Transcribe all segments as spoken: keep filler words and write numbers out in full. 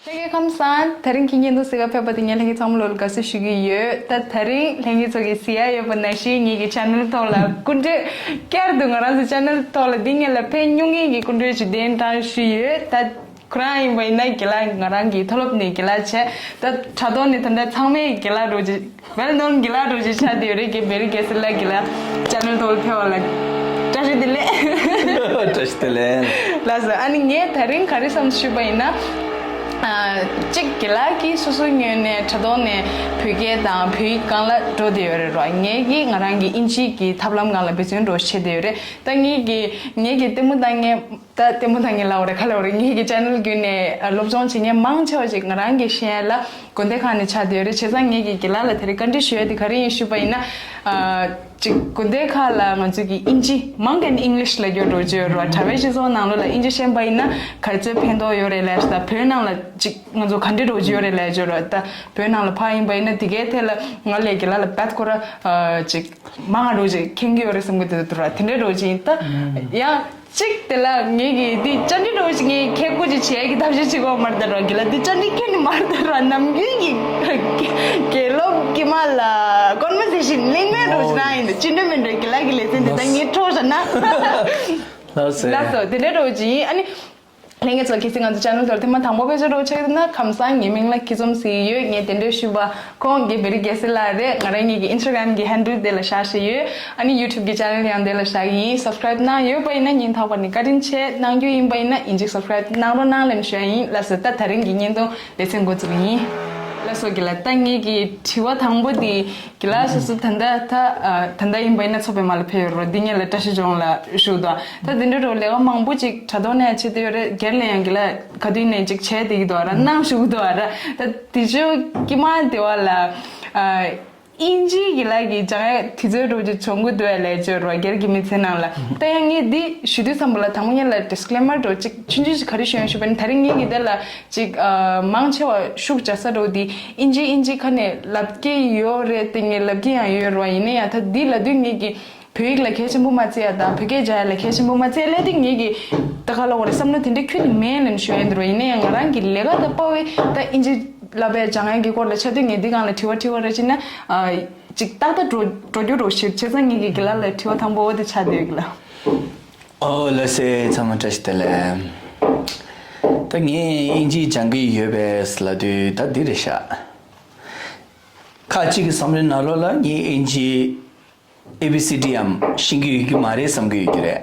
ལྷན་རྒྱས་ཁམས་བཟང་། དེ་རིང་གི་བརྙན་ཐུང་གཟིགས་ག་ཕེབས་པ་དེ་ངས་ལྷན་རྒྱས་ཚང་མ་ལོ་ལ་དགའ་བསུ་ཞུ་གི་ཡོད། ད་དེ་རིང་ལྷན་རྒྱས་ཚོ་གིས་གཟིགས་ཡ་ཡོད་པ་ནང་བཞིན་ངེད་ཀྱི་ཆེ་ནལ་ཐོག་ལ་སྐུ་མགྲོན། བསྐྱར་དུ་ང་རང་ཚོ་ཆེ་ནལ་ཐོག་ལ་འདི་སྔོན་ལ་ཕེབས་མྱོང་མཁན་གྱི་སྐུ་མགྲོན་ཞིག་གདན་དྲངས་ཞུས་ཡོད། ད་ཁོ་རང་ཡིན་པ་ཡིན་ན་དགེ་ལགས་ང་རང་གི་མཐོ་སློབ་ནས་དགེ་ལགས་བྱས། ད་དྲ་ཐོག་ནས་ད་ལྟ་ཚང་མས་དགེ་ལགས་རོ་ཇི་well known དགེ་ལགས་རོ་ཇི་ཆགས་བསྡད་ཡོད་རེད། རྒན་བེ་རི་རྒྱལ་མཚན་ལགས། དགེ་ལགས་ཆེ་ནལ་ཐོག་ལ་ཕེབས་པ་ལ་བཀྲ་ཤིས་བདེ་ལེགས། བཀྲ་ཤིས་བདེ་ལེགས། ལགས་སོ། ཨ་ནི་ངས་དེ་རིང་ག་རེ་བསམ་ཞུས་པ་ཡིན་ན། ཨ། གཅིག་དགེ་ལགས་ཀྱིས་སོ་སོའི་ངོས་ནས་དྲ་ཐོག་ནས་བོད་སྐད་དང་བོད་ཡིག་སྒང་ལ་འགྲོ་བསྡད་ཡོད་རེད་རོ། ངས་ཀྱིས་ང་རང་གི་ཨིན་ཇི་གི་ཐབས་ལམ་སྒང་ལ་འབད་བརྩོན་འགྲོ་བྱེད་བསྡད་ཡོད་རེད། ད་ངས་ཀྱིས་ངས་ཀྱིས་ལྟད་མོ་ལྟ་མཁན། ད་ལྟད་མོ་ལྟ་མཁན་ལབ་དགོས་རེད། ག་ལབ་དགོས་རེད། ངེད་ཀྱི་ཆེ་ནལ་བརྒྱུད་ནས་ཨ་སློབ་སྦྱོང་བྱེད་མཁན་མང་ཆེ་བ་ཞིག་ང་རང་གི་ཤེས་ཡ་ལ་དགོན་སྡེ་ཁག་ནས་ཆགས་བསྡད་ཡོད་རེད། བྱས་ཙང་ངེད་ཀྱིས་དགེ་ལགས་ལ་དེ་རིང་བཀའ་འདྲི་ཞུ་ཡ་དེ་ག་རེ་ཡིན་ཞུས་པ་ཡིན་ན། ཨ་ཅིག་དགོན་སྡེ་ཁག་ལ་ང་ཚོས་ཀྱི་ཨིན་ཇི་མང་གན་ཨིང་ལིཤ་ལབ་རྒྱུ་འགྲོ་རྒྱུ་ཡོད་རེད་བ། དྲ་བའི་སྤྱི་ཚོགས་ནང་ལོགས་ལ་ཨིན་ཇི་ཤེས་པ་ཡིན་ན་ག་ཚོད་ཕན་ཐོགས་ཡོད་རེད་ལབ་ཡ་ཞིག་དང་། བོད་ནང་ལ་ཅིག་ང་ཚོ་ག་འདྲ་འགྲོ་རྒྱུ་ཡོད་རེད་ལབ་རྒྱུ་རེད་བ། ད་བོད་ནང་ལ་ཕར་ཡིན་པ་ཡིན་ན་དེ་གའི་ཐད་ལ་ང་ལས་དགེ་ལགས་ལ་རྦད་ཁོ་ར་ཨ་ཅིག་མང་ང་འགྲོ་ཅིག་མཁྱེན་གྱི་ཡོད་རེད་བསམ་གྱི་འདུག་ར། དེ་འདྲ་འགྲོ་ཅིག་ཡིན། ད་ཡང་གཅིག་དེ་ལ་ངེད་ཀྱིས་འདི་བཅར་འདྲི་འདྲ་བོ་ཞིག་ངས་ཁྱེད་སྐུ་མཁྱེན་བྱེད་ཀྱི་ཐབས་ཤེས་བྱེད་དགོས་མ་རེད་ད་ར། དགེ་ལགས་འདི་བཅར་འདྲི་ཁྱོན་ནས་མ་རེད་ད་ར། ནམ་རྒྱུན་གྱི་དགེ་སློབ་དཀྱུས་མ་ལ་ཀོན་ཝར་སེ་ཤན་གླེང་མོལ་འདྲ་བོ་ཞིག་རང་ཡིན། ད་ཅི་འདྲ་མིན་འདྲ་དགེ་ལགས་ཀྱི་ལེ་ཚན་འདི་ད་ངས་འཕྲོག་བཞག་ན། ལགས་སོ། ལགས་སོ། དེ་འདྲ་འདྲ་བོ་ཅིག་ཡིན། ཨ་ནི་ལྷན་རྒྱས་ཚོ་གལ་སྲིད་ང་ཚོ་ཆེ་ནལ་ཐོག་ཐེངས་མ་དང་པོ་ཕེབས་འདྲ་བོ་ཆགས་ཡོད་ན་ཁམས་བཟང་། ངའི་མིང་ལ་ཁྱི་ཚོམ་ཟེར་གྱི་ཡོད། ངས་དེ་འདྲ་ཞུས་པ། ཁོང་རྒན་བེ་རི་རྒྱལ་མཚན་ལགས་རེད། ང་རང་ཉིད་ཀྱི་ཨིན་སི་ཊ་གྷི་རམ་གྱི་ཧེན་ཌལ་དེ་ལ་བཞག་བཞག་ཡོད། ཨ་ནི་ཡུ་ཊུབ་གི་ཆེ་ནལ་ཡང་དེ་ལ་བཞག་གི་ཡིན། སབ་སི་ཀ་རེབ་གནང་ཡོད་པ་ཡིན་ན་སྙིང་ཐག་པ་ནས་བཀའ་དྲིན་ཆེ། གནང་རྒྱུ་ཡིན་པ་ཡིན་ན་ཡིན་གཅིག་སབ་སི་ཀ་རེབ་གནང་རོགས་གནང་ལབ་ནས་ཞུ་ཡ་ཡིན། ལགས་སོ། ད་དེ་རིང་གི་བརྙན་ཐུང་ལེ་ཚན་འགོ་འཛུགས་ཡིན། ལགས་སོ་དགེ་ལགས། ད་ངེད་ཀྱི་དྲི་བ་དང་པོ་དེ་དགེ་ལགས་སོ་སོ་ད་ལྟ་ད་ཨ་ད་ལྟ་ཡིན་པ་ཡིན་ན་མཚོ་པདྨ་ལ་ཕེབས་ཡོད་རེད། འདི་སྔོན་ལ་བཀྲ་ཤིས་ལྗོངས་ལ་བཞུགས་འདུག་ད་འདི་འདྲ་འདྲ་བོ་ལས་ཀ་མང་པོ་ཅིག་དྲ་ཐོག་ནས་བྱེད་བསྡད་ཡོད་རེད། སྒེར་ལ་ཡང་དགེ་ལགས་ག་དུས་ནས་ཅིག་བྱས་བསྡད་ཀྱི་འདུག་ར། གནང་བཞུགས་འདུག་ར། ད་དེ་ཚོ་དཀྱུས་མ་དེ་བ་ལ་ཨ་དབྱིན་ཇིའི་དགེ་ལགས་ཀྱི་སྦྱང་ཡ་དུས་ཚོད་འདྲ་བོ་ཅིག་བྱུང་གི་འདུག་ལབ་བརྗོད་རོགས། སྒེར་གྱི་མི་ཚེ་ནང་ལ། ད་ཡང་ངས་འདི་ཞུ་དུས་ཙམ་པ་ལ་དང་པོ་ཉིད་ལ་ཌི་སི་ཀི་ལེ་མར་འདྲ་བོ་ཅིག་ཆུང་ཆུང་ཞིག་ག་རེ་ཞུ་ཡང་ཞུ་བ་ནི། ད་རིང་ངེད་ཀྱི་དེ་ལ་ཅིག་ཨ་མང་ཆེ་བ་ཤུགས་རྒྱག་ས་འདྲ་བོ་འདི་དབྱིན་ཇི་དབྱིན་ཇི་ཁ་ནས་ལབ་ཀྱི་ཡོད་རེད་དེ། ངས་ལབ་ཀྱི་ཡང་ཡོད་རེད་བ། ཡིན་ན་ཡང་ད་འདི་ལབ་དུས་ངེད་ཀྱི་བོད་ཡིག་ལ་གལ་ཆེན་པོ་མ་བརྩི་ཡ་དང་བོད་སྐད་སྦྱང་ཡ་ལ་གལ་ཆེན་པོ་མ་བརྩི་ཡ་ལབ་དུས་ངེད་ཀྱི་ད་ག་ལབ་དགོས་རེད། བསམ་བློ་དེ་འདྲ་ཁྱོན་ནས་མེད་ལབ་ནས་ཞུ་ཡ་ཡིན་འདུག་ར། ཡིན་ན་ཡང་ང་རང་གི་ལས་ཀ་དང་དཔའ་བོའི་ད་དབྱིན་ཇི་བསླབ་པའི་སྦྱང་ཡ་གི་སྐོར་ལ་ཆ་དུས་ངས་འདི་སྒང་ལ་དྲི་བ་དྲི་བ་རེ་བྱས་ན་ཨ་ཅིག་ཏག་ཏག་འགྲོ་འགྲོ་རྒྱུ་རོ་ཞིག་བྱས་ཙང་ངེད་ཀྱི་དགེ་ལགས་ལ་དྲི་བ་དང་པོ་འོ་དེ་ཆགས་བསྡད་ཡོད་གི་ལགས། ཨོ་ལགས་སེ། ཚང་མ་བཀྲ་ཤིས་བདེ་ལེགས། ད་ངས་དབྱིན་ཇི་སྦྱང་གི་ཡོད་པས་ལབ་དུས་ད་འདི་རེད་ཤག་ཁ་ཅིག་གི་བསམ་བློའི་ནང་ལོགས་ལ་ངས་དབྱིན་ཇི་ཨེ་བི་སི་ཌི་ཡམ་ཤེས་ཀྱི་ཡོད་ཀྱི་མ་རེད་བསམ་གྱི་ཡོད་ཀྱི་རེད།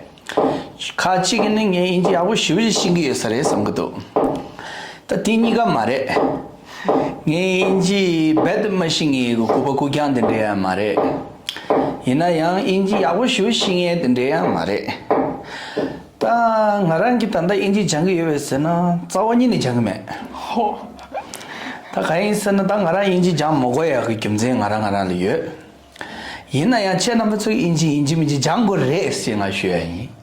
ཁ་ཅིག་གིས་ནི་ངས་དབྱིན་ཇི་ཡག་པོ་ཞེ་པོ་ཅིག་ཤེས་ཀྱི་ཡོད་ས་རེད་བསམ་གྱི་འདུག་ད་དེ་གཉིས་ཀ་མ་རེད། ངས་དབྱིན་ཇི་རྦད་དེ་མ་ཤེས་མཁན་གྱི་ལྐུགས་པ་ལྐུགས་རྐྱང་དེ་འདྲ་ཡང་མ་རེད། ཡིན་ན་ཡང་དབྱིན་ཇི་ཡག་པོ་ཞེ་པོ་ཤེས་མཁན་དེ་འདྲ་ཡང་མ་རེད། ད་ང་རང་གིས་ད་ལྟ་དབྱིན་ཇི་སྦྱང་གི་ཡོད་པས་ཟེར་ན་རྩ་བ་ཉིད་ནས་སྦྱང་གི་མེད། ཧོ། ད་གང་ཡིན་ཟེར་ན་ད་ང་རང་དབྱིན་ཇི་སྦྱང་མ་དགོས་ཡག་གི་རྒྱུ་མཚན་ང་རང་ང་རང་ལ་ཡོད། ཡིན་ན་ཡང་ཁྱེད་རྣམ་པ་ཚོས་དབྱིན་ཇི་ཡིན་གཅིག་མིན་གཅིག་སྦྱང་དགོས་རེད་ཟེར་ང་ཞུ་ཡ་ཡིན།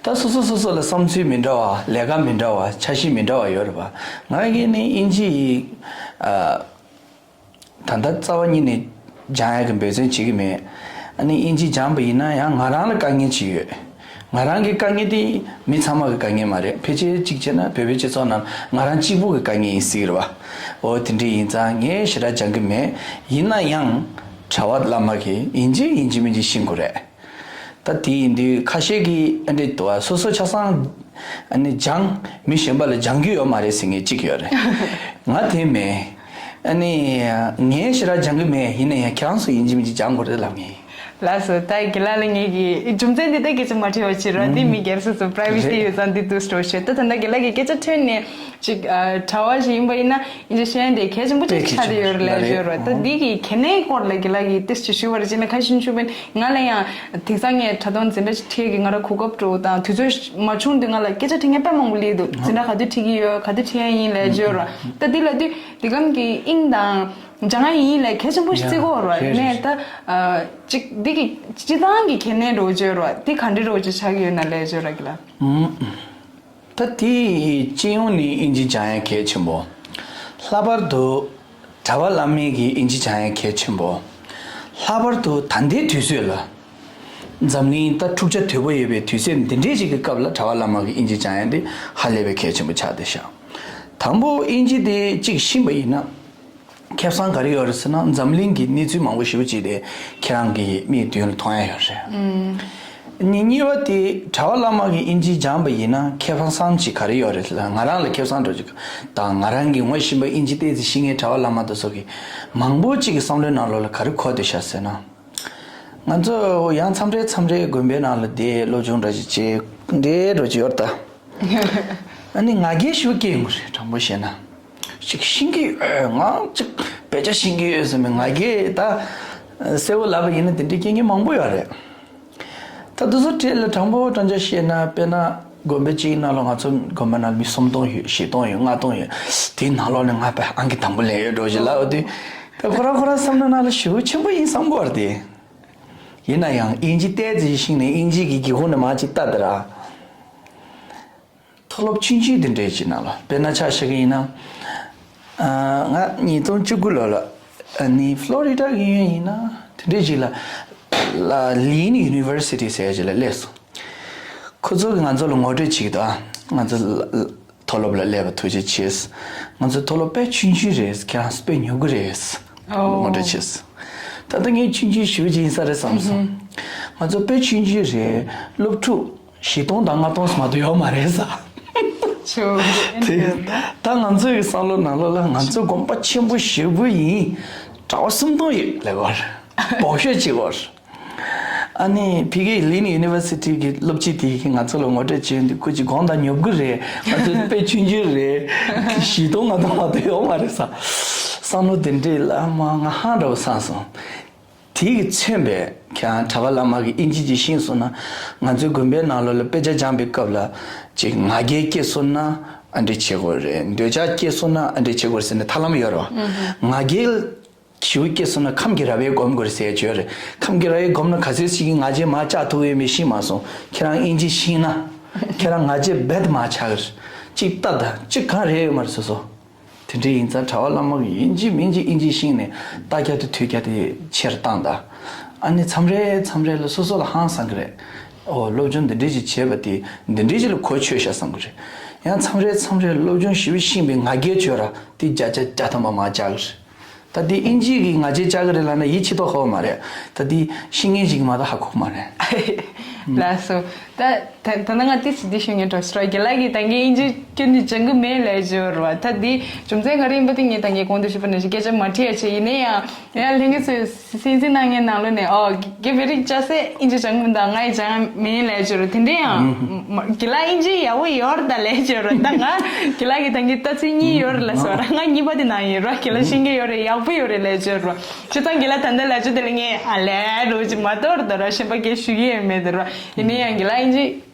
ད་སོ་སོ་སོ་སོ་ལ་བསམ་ཚུལ་མི་འདྲ་བ། ལས་ཀ་མི་འདྲ་བ། འཆར་གཞི་མི་འདྲ་བ་ཡོད་རེད་པ། ང་གིས་ནི་དབྱིན་ཇི་ཡི་ཨ་ད་ལྟ་རྩ་བ་ཉིད་ནས་སྦྱང་ཡ་གི་འབད་བརྩོན་བྱེད་ཀྱི་མེད། ཨ་ནི་དབྱིན་ཇི་སྦྱངས་པ་ཡིན་ན་ཡང་ང་རང་ལ་དཀའ་ངལ་ཅིག་ཡོད། ང་རང་གི་དཀའ་ངལ་དེ་མི་ཚང་མ་གི་དཀའ་ངལ་མ་རེད། ཕལ་ཆེར་གཅིག་བྱས་ན་བོད་པའི་སྤྱི་ཚོགས་ནང་ང་རང་གཅིག་པུ་གི་དཀའ་ངལ་ཡིན་སྲིད་ཀྱི་རེད་བ། འོ་དེ་འདྲ་ཡིན་ཙང་ངས་ཞེ་དྲག་སྦྱང་གི་མེད། ཡིན་ན་ཡང་གྲྭ་པ་བླ་མ་གིས་ཡིན་གཅིག་ཡིན་གཅིག་མིན་གཅིག་ཤེས་དགོས་རེད། ད་དེ་ཡིན་དུས་ཁ་ཤས་ཀྱིས་ཨ་འདྲས་འདུག་བ། སོ་སོ་ཆ་ཚང་ཨ་ནི་སྦྱང་། མི་གཞན་པ་ལ་སྦྱང་རྒྱུ་ཡོད་མ་རེད་ཟེར་མཁན་གཅིག་ཡོད་རེད། ང་དེ་མེད། ཨ་ནི་ངས་ཞེ་དྲག་སྦྱང་གི་མེད། ཡིན་ན་ཡང་ཁྱེད་རང་ཚོ་ཡིན་གཅིག་མིན་གཅིག་སྦྱང་དགོས་རེད་ལབ་ངེས། ལགས་སོ། ད་དགེ་ལགས་ལ་ངེད་ཀྱིས་རྒྱུ་མཚན་འདི་ལྟར་སྐད་ཆ་མ་དྲིས་པ་བྱེད་རོགས། འདི་མི་སྒེར་སོ་སོ་པ་རའི་ཝེ་སི་ཡོད་ཙང་འདི་འདུག་སྤྲོ་བྱེད། ད་ད་ལྟ་དགེ་ལགས་ཀྱི་སྐད་ཆ་ཐོས་ནས་ཅིག་ཨ་གྲྭ་པ་ཞིག་ཡིན་པ་ཡིན་ན་དབྱིན་ཇི་ཤེས་ཡ་དེ་གལ་ཆེན་པོ་ཅིག་ཆགས་བསྡད་ཡོད་རེད་ལབ་བརྗོད་རོགས། ད་འདི་གི་གལ་གནད་སྐོར་ལ་དགེ་ལགས་ཀྱིས་ཏིས་ཅིག་ཞུ་བར་བྱས་ན་ག་ཤིན་ཆུ་བན། ང་ལ་ཡང་དེང་སང་ངས་དྲ་ཐོག་འཛིན་གྲྭ་ཅིག་ཁྲིད་ཀྱི་ང་རང་གོ་སྐབས་སྤྲོ་བོ་དང་དུས་ཚོད་མ་བྱུང་དུས་ང་ལ་སྐད་ཆ་དྲི་མཁན་དཔེ་མང་པོ་སླེབས་འདུག་འཛིན་གྲྭ་ག་དུས་ཁྲིད་ཀྱི་ཡོད། ག་དུས་ཁྲིད་ཡ་ཡིན་ལབ་བརྗོད་རོགས། ད་འདི་ལབ་དུས་འདི་གམ་གྱི་དབྱིངས་དང་སྦྱང་ཡ་ཡིན་ལབ་གལ་ཆེན་པོ་ཞིག་བརྩི་གི་ཡོད་རེད་བ། ཡིན་ནའི་ད་ཨ་ཅིག་འདི་གི་སྤྱི་བཏང་གི་གལ་གནད་འདྲ་བོ་བརྗོད་རོགས། འདི་ག་འདྲ་འདྲ་བོ་ཅིག་ཆགས་ཀྱི་ཡོད་ན་ལབ་བརྗོད་རོགས་དགེ་ལགས། ད་དེ་སྤྱི་ཡོངས་ནས་དབྱིན་ཇི་སྦྱང་ཡ་གལ་ཆེན་པོ། ལྷག་པར་དུ་གྲྭ་པ་བླ་མའི་གི་དབྱིན་ཇི་སྦྱང་ཡ་གལ་ཆེན་པོ། ལྷག་པར་དུ་ད་ལྟའི་དུས་ཚོད་ལ་འཛམ་གླིང་ད་འཁྲུག་ཆ་དོད་པོ་ཡོད་པའི་དུས་ཚོད་འདི་འདྲའི་ཞིག་གི་སྐབས་ལ་གྲྭ་པ་བླ་མ་གི་དབྱིན་ཇི་སྦྱང་ཡ་འདི་ཧ་ལས་པའི་གལ་ཆེན་པོ་ཆགས་བསྡད་ཤག་ད་ དང་པོ་དབྱིན་ཇི་དེ་གཅིག་ཤེས་པ་ཡིན་ན། ཁེ་བཟང་ག་རེ་ཡོད་རེད་ཟེར་ན། འཛམ་གླིང་གི་གནས་ཚུལ་མང་པོ་ཞེ་པོ་ཅིག་དེ་ཁྱེད་རང་གི་མིག་མདུན་ལ་མཐོང་ཡ་ཡོད་རེད། ཨུམ། ནི་གཉིས་པ་དེ་གྲྭ་པ་བླ་མ་གིས་དབྱིན་ཇི་སྦྱངས་པ་ཡིན་ན་ཁེ་བཟང་ཅིག་ག་རེ་ཡོད་རེད་ལ། ང་རང་ལ་ཁེ་བཟང་འགྲོ་ཅིག་དང་། ང་རང་གི་ངོ་ཤེས་པ་དབྱིན་ཇི་ཏོག་ཙམ་ཤེས་མཁན་གྲྭ་པ་བླ་མ་དེ་ཚོ་གི་མང་པོ་ཅིག་གི་བསམ་བློའི་ནང་ལོགས་ལ་ག་རེ་འཁོར་བསྡད་ཤག་ཟེར་ན། ང་ཚོ་ཡང་མཚམས་རེ་མཚམས་རེ་དགོན་པའི་ནང་ལ་བསྡད་སློབ་སྦྱོང་འདྲ་ཞིག་བྱེད་འདྲེ་འགྲོ་ཅིག་ཡོད་ད། ཨ་ནི་ང་རྒྱལ་ཞེ་པོ་སྐྱེ་ཡོང་གི་རེད། དྲང་པོ་བཤད་ན། ཅིག་ཤེས་ཀྱི་ཡོད། ང་ཅིག་དཔེ་ཆ་ཤེས་ཀྱི་ཡོད་ཟེར་མི་ང་རྒྱལ་ད་གསལ་པོ་ལབ་པ་ཡིན་ན་དེ་འདྲའི་སྐྱེ་མཁན་མང་པོ་ཡོད་རེད། ད་དེ་ཚོ་གྲས་ལ་དྲང་པོ་དྲང་བཞག་བཤད་ན། དཔེར་ན་དགོན་པ་གཅིག་ནང་ལ་ང་ཚོ་དགོན་པ་ནང་ལ་མི་སུམ་སྟོང་ཡོད། བཞི་སྟོང་ཡོད། ལྔ་སྟོང་ཡོད། དེའི་ནང་ལོགས་ནས་ང་དཔེ་ཨང་ཀི་དང་པོ་ལེན་ཡོད་འགྲོ་ཞིག་ལབ་པ་དེ། ད་ཁོ་རང་ཁོ་རང་བསམ་བློ་ནང་ལ་ཞེ་པོ་ཆེན་པོ་ཡིན་བསམ་གྱི་ཡོད་རེད་དེ། ཡིན་ན་ཡང་དབྱིན་ཇི་ཏོག་ཙམ་ཞིག་ཤེས་ནས་དབྱིན་ཇི་གི་སྒེའུ་ཁུང་ནས་མར་ཅིག་ལྟ་དེ་ར། མཐོ་སློབ་ཆུང་ཆུང་དེ་འདྲའི་ཅིག་ནང་ལ། དཔེར་ན་ཆ་བཞག་གི་ཡིན་ན། ཨ། ང་ཉིས་སྟོང་བཅུ་དགུ་ལོ་ལ། ཨ་ནི་ཕློ་རི་ཌ་གི་གཡུང་ཡིན་ན་དེ་འདྲའི་ཅིག་ལ། ལ་ལིན་ཡུ་ནི་ཝར་སི་ཊི་ཟེར་ཡ་ཅིག་ལ་སླེབས་སོང་། ཁོ་ཚོ་གིས་ང་ཚོ་ལ་ངོ་སྤྲོད་བྱེད་ཀྱི་འདུག་ཨ། ང་ཚོ་ལ་མཐོ་སློབ་ལ་སླེབས་པ་ཐུགས་རྗེ་ཆེ། ང་ཚོ་མཐོ་སློབ་དཔེ་ཆུང་ཆུང་རེད། ཁྱེད་རང་ཚོ་དཔེ་ཉོབ་གི་རེད། ཨོ། ངོ་སྤྲོད་བྱས། ད་ལྟ་ངས་ཆུང་ཆུང་ཞེ་པོ་ཅིག་ཡིན་ས་རེད་བསམ་སོང་། ང་ཚོ་དཔེ་ཆུང་ཆུང་རེད། སློབ་ཕྲུག་བཞི་སྟོང་དང་ལྔ་སྟོང་ཙམ་མ་གཏོགས་ཡོད་མ་རེད་ཟེར། ཆོ། དེ་ད་ང་ཚོའི་བསམ་བློ་ནང་ལོགས་ལ་ང་ཚོ་དགོན་པ་ཆེན་པོ་ཞེ་པོ་ཡིན། གྲྭ་པ་སུམ་སྟོང་ཡོད་ལབ་པ་རེད། སྦོམ་ཤོས་གཅིག་པ་རེད། ཨ་ནི་ཕ་གིའི་ལིན་ཡུ་ནི་ཝར་སི་ཊི་གི་སློབ་སྤྱི་དེ་གིས་ང་ཚོ་ལ་ངོ་སྤྲོད་བྱས་ཡོང་དུས། ཁོ་ཅིག་གོང་དང་ཉོབ་གི་རེད། ང་ཚོ་དཔེ་ཆུང་ཆུང་རེད། བཞི་སྟོང་ལྔ་སྟོང་མ་གཏོགས་ཡོད་མ་རེད་ཟེར། བསམ་བློ་དེ་འདྲས་ལ་མ་ང་ཧང་འདྲ་བོ་སངས་སོང་། དེ་གིས་མཚོན་པའི་ཁྱེད་རང་གྲྭ་པ་བླ་མ་གིས་དབྱིན་ཇི་ཅིག་ཤེས་སོང་ན། ང་ཚོའི་དགོན་པའི་ནང་ལོགས་ལ་དཔེ་ཆ་སྦྱངས་པའི་སྐབས་ལ་ཅིག་ང་རྒྱལ་སྐྱེས་སོང་ན་ཨ་འདྲས་བྱེད་དགོས་རེད། འདོད་ཆགས་སྐྱེས་སོང་ན་ཨ་འདྲས་བྱེད་དགོས་རེད་ཟེར་ནས་ཐབས་ལམ་ཡོད་རེད་བ། ང་རྒྱལ་ཞེ་པོ་སྐྱེས་སོང་ན་ཁམས་ཀྱི་ར་བས་སྒོམ་དགོས་རེད་ཟེར་ཡ་ཅིག་ཡོད་རེད། ཁམས་ཀྱི་ར་བས་སྒོམ་ན་ག་ཚོད་ཅིག་གིས་ང་རྒྱལ་མར་བཅག་ཐུབ་ཡོད་མེད་ཤེས་མ་སོང་། ཁྱེད་རང་དབྱིན་ཇི་ཤེས་ན་ཁྱེད་རང་ང་རྒྱལ་རྦད་དེ་མར་ཆག་གི་རེད། ཅིག་ལྟ་དང་། ཅིག་གང་རེད་ཡོད་མ་རེད་སོ་སོ། དེ་འདྲ་ཡིན་ཙང་གྲྭ་པ་བླ་མ་གིས་ཡིན་གཅིག་མིན་གཅིག་དབྱིན་ཇི་ཤེས་ནས་ལྟ་རྒྱ་དེ་ཐོས་རྒྱ་དེ་ཆེར་བཏང་དང་། ཨ་ནི་མཚམས་རེ་མཚམས་རེ་ལ་སོ་སོ་ལ་ཧང་སང་གི་རེད། ཨོ། སློབ་སྦྱོང་འདི་འདྲས་ཅིག་བྱས་པ་དེ་འདི་འདྲས་ཅིག་ལ་གོ་ཆོད་ཤག་བསམ་གི་རེད། ཡང་མཚམས་རེ་མཚམས་རེ་སློབ་སྦྱོང་ཞེ་པོ་ཤེས་པའི་ང་རྒྱལ་བྱོས་ར་དེ་བརྒྱ་ཆ་བརྒྱ་ཐམ་པ་མར་བཅག་གི་རེད། ད་དེ་དབྱིན་ཇི་གིས་ང་རྒྱལ་བཅག་གི་རེད་ལབ་ན་ཡིད་ཆེས་ཐོག་ཧ་གོ་མ་རེད། ད་དེ་ཤེས་མཁན་ཞིག་གིས་མ་གཏོགས་ཧ་གོ་མ་རེད། ལགས་སོ། ད་ད་ད་ང་ཏོག་ཙམ་འདི་ཞུ་སྙིང་འདོད་སོང་ར། རྒན་ལགས་ཀྱིས་ད་གིན་དབྱིན་ཇི་སྐྱོན་ནི་སྦྱང་གི་མེད་ལབ་ཀྱི་ཡོད་རེད་བ། ད་འདི་རྒྱུ་མཚན་ག་རེ་ཡིན་པ་དེ་ངས་ད་གིན་གོང་དུ་ཞུས་པ་ནང་བཞིན་སྐད་ཆ་མ་དྲིས་ཡ་བྱས། ཡིན་ན་ཡང་ཡང་ལྷན་རྒྱས་ཚོས་གསན་གཟིགས་གནང་མཁན་ནང་ལོགས་ནས། ཨོ། རྒན་བེ་རི་ཅག་སེ་དབྱིན་ཇི་སྦྱང་གི་མི་འདུག་ང་ཡིས་སྦྱང་ཡ་མིན་ལབ་ཀྱི་ཡོད་རེད། དེ་འདྲ་ཡང་རྒན་ལགས་དབྱིན་ཇི་ཡག་པོ་ཡོད་རེད་ད་ལབ་ཀྱི་ཡོད་རེད། ད་ང་རྒན་ལགས་ཀྱིས་ད་གིན་ལྟ་ཚུལ་གཉིས་ཡོད་རེད་ལབ་སོང་ར། ང་གཉིས་པ་དེ་ནང་ཡིན་ར། རྒན་ལགས་ཤེས་ཀྱི་ཡོད་རེད། ཡག་པོ་ཡོད་རེད་ལབ་ཀྱི་ཡོད་རེད། བྱས་ཙང་རྒན་ལགས་ད་ལྟ་ལབ་ཀྱི་དེ་ལ་ངས་ཨ་ལས་འགྲོ་གི་མ་གཏོགས་ར་ད་ར་གཞན་པ་སྐད་ཞུ་གི་ཡོད་མེད་དེ་ར། ཡིན་ན་ཡང་རྒན་ལགས་དབྱིན་ཇི་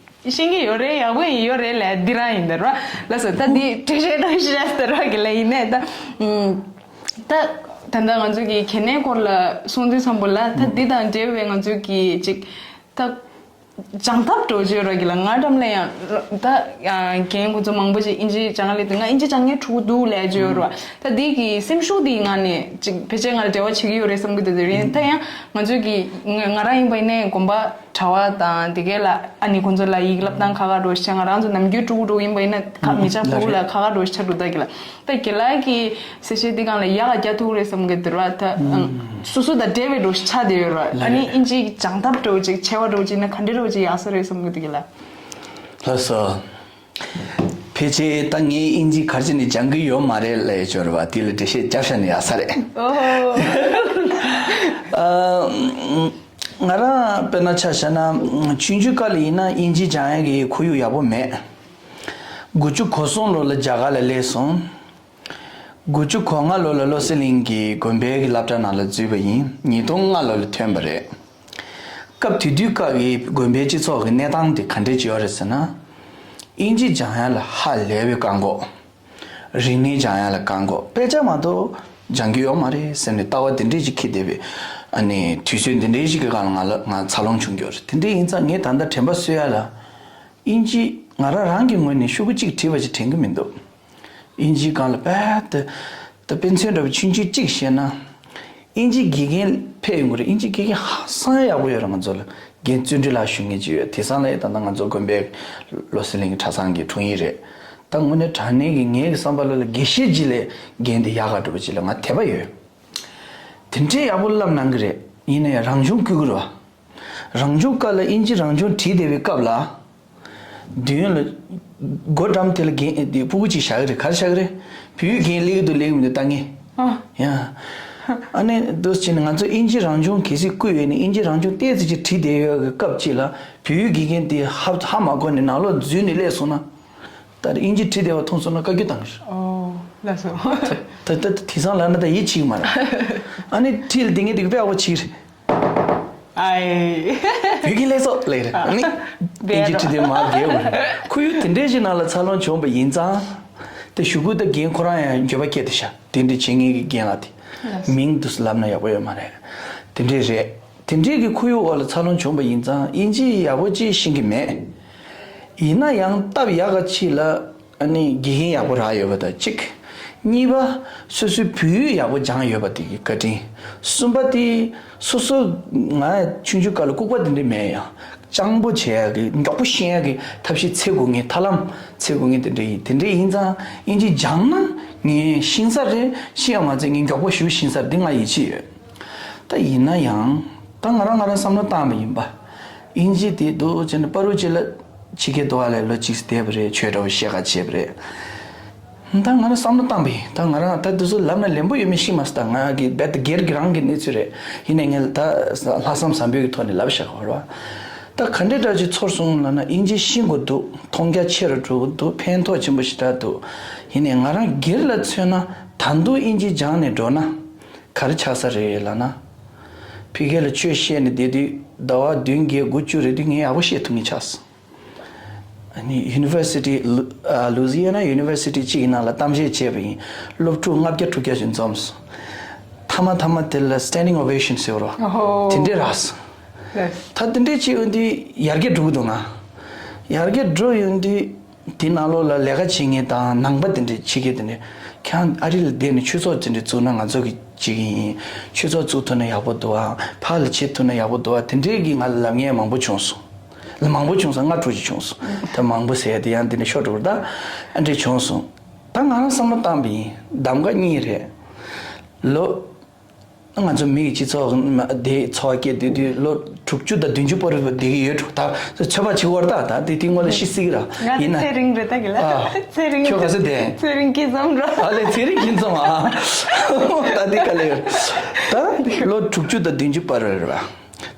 ཤེས་ཀྱི་ཡོད་རེད། ཡག་པོ་ཡིན་ཡོད་རེད་ལབ་འདི་རང་ཡིན་ད་ར། ལགས་སོ། ད་འདི་འགྲེལ་བཤད་གནང་ཤེས་ད་ར་རྒན་ལགས། ཡིན་ནའི་ད་ད་ད་ལྟ་ང་ཚོ་གི་གལ་གནད་སྐོར་ལ་གསུང་དུས་ཙམ་པ་ལ། ད་འདི་དང་འབྲེལ་བའི་ང་ཚོ་གི་ཅིག་ད་སྦྱང་ཐབས་འགྲོ་བརྗོད་ར་གི་ལ། ང་འགྲམ་ལ་ཡང་ད་རྒན་ཁོང་ཚོ་མང་པོ་ཅིག་དབྱིན་ཇི་སྦྱང་ལེ་དུས། ང་དབྱིན་ཇི་སྦྱང་མཁན་ཕྲུ་གུ་འདུག་ལབ་བརྗོད་ར། ད་འདི་གི་སེམས་ཤུགས་འདི་ང་ནས་ཅིག་ཕལ་ཆེར་ང་ལ་འབྲེལ་བ་བྱེད་ཀྱི་ཡོད་རེད་བསམ་གི་འདུག་དེ་རིང་ད་ཡང་ང་ཚོ་གི་ང་ང་རང་ཡིན་པ་ཡིན་ནའི་དགོན་པ་གྲྭ་པ་དང་དེ་གས་ལ་ཨ་ནི་ཁོང་ཚོ་ལ་ཡིག་བསླབ་སྟངས་ཁག་ཁག་འགྲོ་ཤག་ང་རང་ཚོ་ནམ་རྒྱུན་ཕྲུ་གུ་ཕྲུ་གུ་ཡིན་པ་ཡིན་ན་ཁ་མི་ཆག་ཕྲུ་གུ་ལ་ཁག་ཁག་འགྲོ་ཤག་འདུག་ད་གི་ལ། ད་རྒན་ལགས་ཀྱི་གསལ་བཤད་འདི་སྒང་ལ་ཡག་ག་རྒྱག་ཐུབ་རེད་བསམ་གི་འདུག་ར། ད་སོ་སོ་དང་འབྲེལ་བའི་འགྲོ་ཤག་ཆགས་བསྡད་ཡོད་ར། ཨ་ནི་དབྱིན་ཇིའི་སྦྱང་ཐབས་འགྲོ་ཅིག་ཆེ་བ་འགྲོ་ཅིག་ན་ག་འདྲ་འགྲོ་ཅིག་ཡག་ས་རེད་བསམ་གི་འདུག་གི་ལ། ལགས་སོ། ཕལ་ཆེར་ད་ངས་དབྱིན་ཇི་ག་རེ་བྱས་ནས་སྦྱང་གི་ཡོད་མ་རེད་ལབ་ཡ་ཅིག་ཡོད་རེད་བ། དེ་ལ་འགྲེལ་བཤད་རྒྱབ་བཞག་ན་ཡག་ས་རེད། ཨོ། ཨ། ང་རང་དཔེར་ན་ཆ་བཞག་ན་ཆུང་ཆུང་སྐབས་ལ་ཡིན་ན་དབྱིན་ཇི་སྦྱང་ཡ་གི་ཁོར་ཡུག་ཡག་པོ་མེད། དགུ་བཅུ་གོ་གསུམ་ལོ་ལ་རྒྱ་གར་ལ་སླེབས་སོང་། དགུ་བཅུ་གོ་ལྔ་ལོ་ལ་བློ་གསལ་གླིང་གི་དགོན་པའི་གི་སློབ་གྲྭ་ནང་ལ་འཛུལ་བ་ཡིན། ཉིས་སྟོང་ལྔ་ལོ་ལ་ཐོན་པ་རེད། སྐབས་དེ་དུས་སྐབས་ཀྱི་དགོན་པའི་སྤྱི་ཚོགས་ཀྱི་གནས་སྟངས་དེ་ག་འདྲས་ཅིག་ཡོད་རེད་ཟེར་ན། དབྱིན་ཇི་སྦྱང་ཡ་ལ་ཧ་ལས་པའི་བཀག་འགོག་རིག་གནས་སྦྱང་ཡ་ལ་བཀག་འགོག་དཔེ་ཆ་མ་གཏོགས་སྦྱང་གི་ཡོད་མ་རེད་ཟེར་ནས་ལྟ་བ་དེ་འདྲས་ཅིག་འཁྱེར་བསྡད་པའི། ཨ་ནི་དུས་ཚོད་འདི་འདྲས་ཞིག་གི་སྒང་ལ་ང་ལ་ང་འཚར་ལོངས་བྱུང་གི་ཡོད་རེད། དེ་འདྲས་ཡིན་ཙང་ངས་ད་ལྟ་དྲན་པ་གསོ་ཡ་ལ། དབྱིན་ཇི་ང་རང་རང་གི་ངོས་ནས་ཤོག་གུ་གཅིག་བྲིས་པ་ཞིག་དྲན་གི་མི་འདུག་དབྱིན་ཇིའི་སྒང་ལ་རྦད་དེ། ད་དཔེ་མཚོན་འདྲ་བོ་ཆུང་ཆུང་གཅིག་བཤད་ན། དབྱིན་ཇི་དགེ་རྒན་ཕེབས་ཡོང་གི་རེད། དབྱིན་ཇི་དགེ་རྒན་ཧ་ཅང་ཡག་པོ་ཡོད་རེད། ང་ཚོ་ལ་རྒན་བརྩོན་འགྲུས་ལགས་ཞུ་མཁན་ཅིག་ཡོད། དེང་སང་ལ་ད་ལྟ་ང་ཚོ་དགོན་པའི་བློ་གསལ་གླིང་གི་གྲྭ་ཚང་གི་དྲུང་ཡིག་རེད། ད་དངོས་གནས་དྲང་གནས་ཀྱི་ངའི་གི་བསམ་པ་ལ་ལ་དགེ་བཤེས་ཅིག་ལས་རྒན་དེ་ཡག་ག་འགྲོ་བ་ཅིག་ལ་ང་དད་པ་ཡོད། དེ་འདྲའི་ཡག་པོ་བསླབ་གནང་གི་རེད། ཡིན་ན་ཡང་རང་བྱུང་བསྐུལ་གི་རེད་བ། རང་བྱུང་སྐབས་ལ་དབྱིན་ཇི་རང་བྱུང་བྲིས་བསྡད་པའི་སྐབས་ལ། མདུན་ལ། སྒོ་འགྲམ་དེ་ལ་རྒན་དེ་སྤུ་གུ་ཅིག་བཞག་གི་རེད། ག་རེ་བཞག་གི་རེད། བོད་ཡིག་རྒན་སླེབས་ཀྱི་འདུག་སླེབས་ཀྱི་མི་འདུག་ལྟ་ངེས། ཨ། ཡ། ཨ་ནི་འདུག་སེ་བྱས་ནས་ང་ཚོ་དབྱིན་ཇི་རང་བྱུང་གལ་སྲིད་བསྐུར་ཡོད་ནས་དབྱིན་ཇི་རང་བྱུང་ཏོག་ཙམ་ཅིག་བྲིས་བསྡད་ཡོད་གི་སྐབས་ཅིག་ལ་བོད་ཡིག་དགེ་རྒན་དེ་ཧ་ཧ་མ་གོ་ནས་ནང་ལོགས་འཛུལ་ནས་སླེབས་སོང་ན། ད་དབྱིན་ཇི་བྲིས་བསྡད་པ་མཐོང་སོང་ན་བཀའ་བཀྱོན་བཏང་གི་རེད། ཨོ། ལགས་སོ། ད་ད་ད་དེང་སང་ལབ་ན་ད་ཡིད་ཆེས་ཀྱི་མ་རེད། ཨ་ནི་ཁྲིད་ལ་དེ་ངས་དེ་གི་དཔེ་ཨ་བོ་ཆེ་གི་རེད། ཨའི། བོད་ཀྱི་ལས་ཚོགས་ལས་རེད། ཨ་ནི་བེ་ཨིན་ཇི་རོ། ཁྲིད་དེ་མ་རྒྱལ་བ་རེད། ཁོར་ཡུག་དེ་འདྲའི་ཞིག་ནང་ལ་འཚར་ལོངས་བྱུང་བ་ཡིན་ཙང་། དེ་གཞུག་གུ་ད་རྒན་ཁོ་རང་ཡང་འགྱོད་པ་སྐྱེས་དེ་ཤ་དེ་འདྲའི་བྱེད་མཁན་གྱི་རྒན་ལགས་དེ་མིང་དུ་ལབ་ན་ཡག་པོ་ཡོད་མ་རེད། དེ་འདྲའི་རེད། དེ་འདྲའི་གི་ཁོར་ཡུག་འོག་ལ་འཚར་ལོངས་བྱུང་བ་ཡིན་ཙང་དབྱིན་ཇི་ཡག་པོ་ཅིག་ཤེས་ཀྱི་མེད། ཡིན་ན་ཡང་སྟབས་ཡག་ག་ཅིག་ལ། ཨ་ནི་དགེ་རྒན་ཡག་པོ་རག་ཡོད་པ་དང་གཅིག་གཉིས་པ། སོ་སོའི་བོད་ཡིག་ཡག་པོ་སྦྱངས་ཡོད་པ་དེ་གི་བཀའ་དྲིན། གསུམ་པ་དེ། སོ་སོ། ང་ཆུང་ཆུང་སྐབས་ལ་ལྐུགས་པ་དེ་འདྲ་མེད་ཡ། སྤྱང་པོ་བྱེད་ཡ་གི་མགྱོགས་པོ་ཤེས་ཡ་གི་ཐབས་ཤེས་འཚོལ་དགོས་ངེས། ཐབས་ལམ་འཚོལ་དགོས་ངེས་དེ་འདྲ་ཡིན། དེ་འདྲ་ཡིན་ཙང་དབྱིན་ཇི་སྦྱངས་ན་ངས་ཤེས་ས་རེད། ཤེས་ཡ་མ་ཚད་ངས་མགྱོགས་པོ་ཞེ་པོ་ཤེས་ས་རེད། འདི་ང་ཡིད་ཆེས་ཡོད། ད་ཡིན་ན་ཡང་ད་ང་རང་ང་རང་བསམ་བློ་བཏང་བ་ཡིན་པ། དབྱིན་ཇི་དེ་འདུག་བྱས་ནས་པ་རུ་ཅི་ལ་ཕྱི་རྒྱལ་དུ་བ་ལས་ལོ་གཅིག་བསྡད་པ་རེད། ཆོས་འདྲ་བོ་བཤད་ག་བྱས་པ་རེད། ད་ང་རང་བསམ་བློ་བཏང་བ་ཡིན། ད་ང་རང་ད་དེ་ཚོ་ལབ་ན་ལན་པོ་ཡོད་མེད་ཤེས་མ་སོང་། ད་ང་གི་རྦད་དེ་སྒེར་གྱི་རང་གི་གནས་ཚུལ་རེད། ཡིན་ནའི་ངས་ད་ལྷག་བསམ་བཟང་པོའི་གི་ཐོག་ནས་ལབ་བཞག་གི་ཡོད་རེད་བ། ད་ག་འདྲའི་འདྲ་ཅིག་ཚོར་སོང་ལབ་ན་དབྱིན་ཇི་ཤེས་དགོས་འདུག་མཐོང་རྒྱ་ཆེ་རུ་འགྲོ་གི་འདུག་ཕན་ཐོགས་ཆེན་པོ་ཞེ་དྲག་འདུག་ཡིན་ནའི་ང་རང་སྒེར་ལ་མཚོན་ན་ད་དུང་དབྱིན་ཇི་སྦྱངས་ནས་འགྲོ་ན། ག་རེ་ཆགས་ས་རེད་ལབ་ན། ཕ་གི་ལ་ཆོས་བཤད་ནས་བསྡད་དུས་ཟླ་བ་བདུན་བརྒྱད་དགུ་བཅུ་རེ་དུས་ངས་ཡག་པོ་བཤད་ཐུབ་མཁན་ཆགས་སོང་། ཨ་ནི་University Lu- ཨ། Louisiana University གཅིག་གི་ནང་ལ་གཏམ་བཤད་བྱས་པ་ཡིན། སློབ་ཕྲུག་ལྔ་བརྒྱ་དྲུག་བརྒྱ་ཞིག་འཛོམས་སོང་། མཐའ་མ་མཐའ་མ་དེ་ལ་standing ovation ཟེར་བ་རོ། ཨོ་ཧོ། དེ་འདྲས་རག་སོང་། ལགས། ད་དེ་འདྲས་བྱས་ཡོང་དུས་ཡར་རྒྱས་འགྲོ་གི་འདུག་ང་། ཡར་རྒྱས་འགྲོ་ཡོང་དུས། དེ་ནང་ལོགས་ལ་ལས་ཀ་བྱེད་མཁན་དང་ནང་པ་དེ་འདྲས་ཕྱི་རྒྱལ་དེ་འདྲས་ཁྱང་ཨ་རི་ལ་བསྡད་ནས་ཆོས་ཚོགས་དེ་འདྲས་བཙུགས་ན་ང་ཚོ་གི་བྱེད་ཀྱི་ཡིན། ཆོས་ཚོགས་བཙུགས་ཐུབ་ན་ཡག་པོ་འདུག་ཨ། ཕར་ལ་བྱེད་ཐུབ་ན་ཡག་པོ་འདུག་ཨ། དེ་འདྲས་ཀྱི་ང་ལ་ལབ་མཁན་མང་པོ་བྱུང་སོང་། ལ་མང་པོ་བྱུང་སོང་། ལྔ་དྲུག་ཅིག་བྱུང་སོང་། ད་མང་པོ་ཟེར་ཡ་དེ་ཡང་དེ་འདྲས་ཤོར་འགྲོ་བར་ད་ཨ་འདྲས་བྱུང་སོང་། ད་ང་རང་བསམ་བློ་བཏང་བ་ཡིན། གདམ་ག་གཉིས་རེད། ལོ། ང་ཚོ་མི་གི་སྤྱི་ཚོགས་དེ་འཚོ་བ་སྐྱེལ་སྡོད་དུས་ལོ་དྲུག་ཅུ་དང་བདུན་ཅུ་བར་དུ་བསྡད་ཀྱི་ཡོད་འགྲོ། ད་ཚོད་དཔག་བྱེད་དགོས་རེད། ད་ད་དེ་དེ་སྔོན་ལ་ཤི་སྲིད་ཀྱི་ར། ང་ཡིན་ན། ཚེ་རིང་རེད་ད་གི་ལ། ཨ། ཚེ་རིང་ཁྱོད་ག་ཚོད་བསྡད། ཚེ་རིང་སྐྱིད་འཛོམས་ར། ཨ་ལས་ཚེ་རིང་སྐྱིད་འཛོམས་ཨ། ད་དེ་ག་ལ་ཡོད། ད་ལོ་དྲུག་ཅུ་དང་བདུན་ཅུ་བར་རེད་ར།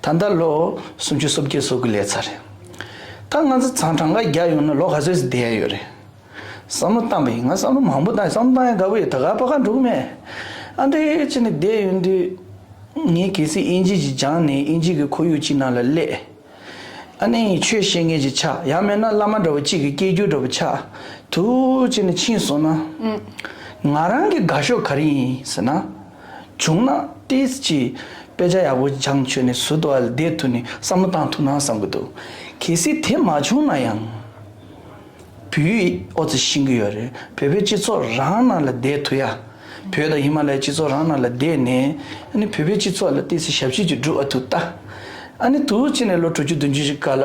ད་ད་ལོ་སུམ་ཅུ་སོ་བརྒྱད་སོ་དགུ་སླེབས་ཚར་རེད། ད་ང་ཚོ་ཚང་གྲངས་ཀ་རྒྱག་ཡོང་ན་ལོ་ག་ཚོད་ཙམ་བསྡད་ཡ་ཡོད་རེད། བསམ་བློ་བཏང་པ་ཡིན། ང་བསམ་བློ་མང་པོ་བཏང་། བསམ་བློ་བཏང་ཡ་དགའ་པོ་ཡོད། ད་ག་པ་ག་འགྲོ་གི་མེད། ཨ་འདྲས་བྱས་ནས་བསྡད་ཡོང་དུས། ངས་གལ་སྲིད་དབྱིན་ཇི་ཅིག་སྦྱངས་ནས་དབྱིན་ཇི་གི་ཁོར་ཡུག་ཅིག་ནང་ལ་སླེབས། ཨ་ནི་ཆོས་བཤད་མཁན་ཅིག་ཆགས། ཡང་མིན་ན་བླ་མ་འདྲ་བོ་གཅིག་གི་སྐད་སྒྱུར་འདྲ་བོ་ཆགས། དུ་བྱས་ནས་ཕྱིན་སོང་ན། ང་རང་གི་དགའ་ཤོས་ག་རེ་ཡིན་ཟེར་ན། བྱུང་ན་ཏིས་ཅིག་དཔེ་ཆ་ཡག་པོ་སྦྱངས་བྱས་ནས་ཟུར་དུ་བ་ལ་བསྡད་ཐུབ་ནས་བསམ་བློ་བཏང་ཐུབ་ན་བསམ་གི་འདུག་གལ་སྲིད་དེ་མ་བྱུང་ན་ཡང་། བོད་ཡིག་ཨོ་ཙི་ཤེས་ཀྱི་ཡོད་རེད། བོད་པའི་སྤྱི་ཚོགས་རང་ནང་ལ་བསྡད་ཐུབ་ཡ། བོད་དང་ཧི་མ་ལ་ཡའི་སྤྱི་ཚོགས་རང་ནང་ལ་བསྡད་ནས་ཨ་ནི་བོད་པའི་སྤྱི་ཚོགས་ལ་ཏོག་ཙམ་ཞབས་ཕྱི་ཅིག་སྒྲུབ་ཨ་ཐུབ་ད། ཨ་ནི་དུ་ཕྱིན་ནས་ལོ་དྲུག་ཅུ་བདུན་ཅུ་ཞིག་སྐབས་ལ་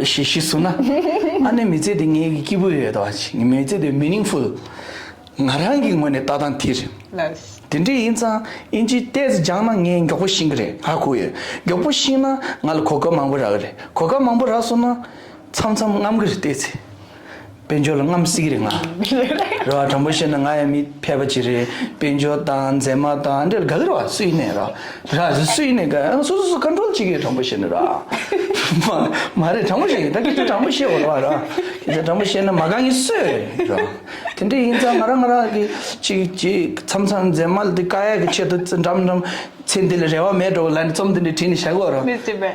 ཨ་ཤི་ཤི་སོང་ན། ཨ་ནི་མི་ཚེ་འདི་ངའི་གི་སྐྱིད་པོ་ཡོད་ད་བ་ཅིག་མི་ཚེ་འདི་མི་ནིང་ཕུལ། ང་རང་གི་ངོས་ནས་ལྟ་སྟངས་དེ་རེད། ལགས། དེ་འདྲ་ཡིན་ཙང་དབྱིན་ཇི་ཏོག་ཙམ་སྦྱངས་ན་ངས་མགྱོགས་པོ་ཤེས་ཀྱི་རེད། ཧ་གོ་ཡོད། མགྱོགས་པོ་ཤེས་ན་ང་ལ་གོ་སྐབས་མང་པོ་རག་གི་རེད། གོ་སྐབས་མང་པོ་རག་སོང་ན། མཚམས་མཚམས་རྔམ་གི་རེད་ལྟས་ཚེ། དཔལ་འབྱོར་ལ་རྔམ་སྲིད་ཀྱི་རེད་ང་། རེད་བ། དྲང་པོ་བཤད་ན་ང་ཡང་མི་ཕལ་པ་ཅིག་རེད། དཔལ་འབྱོར་དང་མཛེས་མ་དང་འདྲ་དགའ་གི་རེད་བ། སུ་ཡིན་ནའི་ར། ར་སུ་ཡིན་ནའི་དགའ། སོ་སོ་སོ་ཀོན་ཊོལ་བྱེད་ཀྱི་རེད། དྲང་པོ་བཤད་ན་ར། མ་མ་རེད། དྲང་པོ་བཤད་ཀྱི་ད་སྐད་ཆ་དྲང་པོ་བཤད་དགོས་རེད་བ་ར། སྐད་ཆ་དྲང་པོ་བཤད་ན་མ་དགའ་མཁན་སུ་ཡོད་རེད་ར། དེ་འདྲ་ཡིན་ཙང་ང་རང་ང་རང་གི་ཅིག་ཅིག་མཚམས་མཚམས་མཛེས་མ་ལ་དེ་དཀའ་ཡ་གི་ཆེད་དུ་འགྲམ་འགྲམ། ཚེ་འདི་ལ་རེ་བ་མེད་འགྲོ་ལབ་ནས་རྩོམ་འདི་འདྲ་བྲིས་ནས་བཞག་གོ་ར། མི་སྲིད་པས།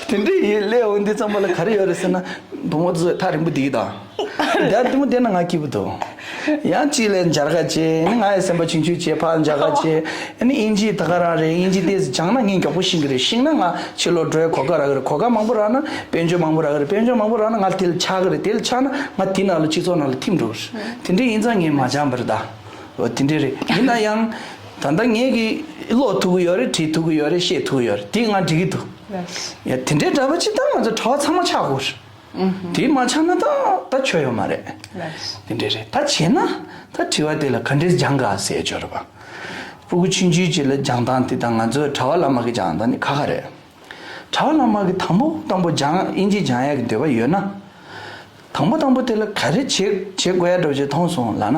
དེ་འདྲ་ཡིན་སླེབས་འོང་འདི་ཙམ་པ་ལ་ག་རེ་ཡོད་རེད་ཟེར་ན། བུ་མོ་ཚོས་ཐག་རིང་པོ་བསྡད་ཀྱི་དང་། ད་འདི་མོ་བསྡད་ན་ང་སྐྱིད་པོ་འདུག་ཡང་གཅིག་ལ་མཇལ་ཁ་བྱས། ཨ་ནི་ང་ཡི་སེམས་པ་ཆུང་ཆུང་བྱས་ཕར་མཇལ་ཁ་བྱས། ཨ་ནི་དབྱིན་ཇི་ད་ག་རང་རེད། དབྱིན་ཇི་ཏོག་ཙམ་སྦྱངས་ན་ངས་མགྱོགས་པོ་ཤེས་ཀྱི་རེད། ཤེས་ན་ང་ཕྱི་ལོགས་འགྲོ་ཡ་གོ་སྐབས་རག་གི་རེད། གོ་སྐབས་མང་པོ་རག་ན་དཔལ་འབྱོར་མང་པོ་རག་གི་རེད། དཔལ་འབྱོར་མང་པོ་རག་ན་ང་དེ་ལ་ཆགས་ཀྱི་རེད། དེ་ལ་ཆགས་ན་ང་དེ་ནང་ལ་སྤྱི་ཚོགས་ནང་ལ་ཐིམ་འགྲོ་གི་རེད། དེ་འདྲ་ཡིན་ཙང་ངས་མ་སྦྱངས་པ་རེད་ད། འོ་དེ་འདྲ་རེད། ཡིན་ན་ཡང་། ད་ལྟ་ངས་ཀྱི་ཀློག་ཐུབ་ཀྱི་ཡོད་རེད། བྲིས་ཐུབ་ཀྱི་ཡོད་རེད། བཤད་ཐུབ་ཀྱི་ཡོད་རེད། དེ་ང་འགྲིག་གི་འདུག་ཡ་དེ་འདྲའི་འདྲ་པོ་ཅིག་ད་ང་ཚོ་གྲྭ་པ་ཚང་མ་ཆགས་དགོས་རེད། དེ་མ་ཆགས་ན་ད་ད་ཆོ་ཡོད་མ་རེད། དེ་འདྲས་རེད། ད་བྱས་ན་ད་དྲི་བ་དེ་ལ་ག་འདྲས་སྦྱང་ག་ཟེར་ཆོག་རེད་པ། སྤུ་གུ་ཆུང་ཆུང་ཅིག་ལ་སྦྱང་སྟངས་དེ་དང་ང་ཚོའི་གྲྭ་པ་བླ་མ་གི་སྦྱང་སྟངས་ནི་ཁ་ཁ་རེད། གྲྭ་པ་བླ་མ་གི་དང་པོ་དང་པོ་སྦྱང་ཨིན་ཇི་སྦྱང་ཡག་གི་འདོད་པ་ཡོད་ན། དང་པོ་དང་པོ་དེ་ལ་ག་རེ་བྱེད་བྱེད་དགོས་ཡ་འདྲ་བོ་ཅིག་མཐོང་སོང་ལབ་ན།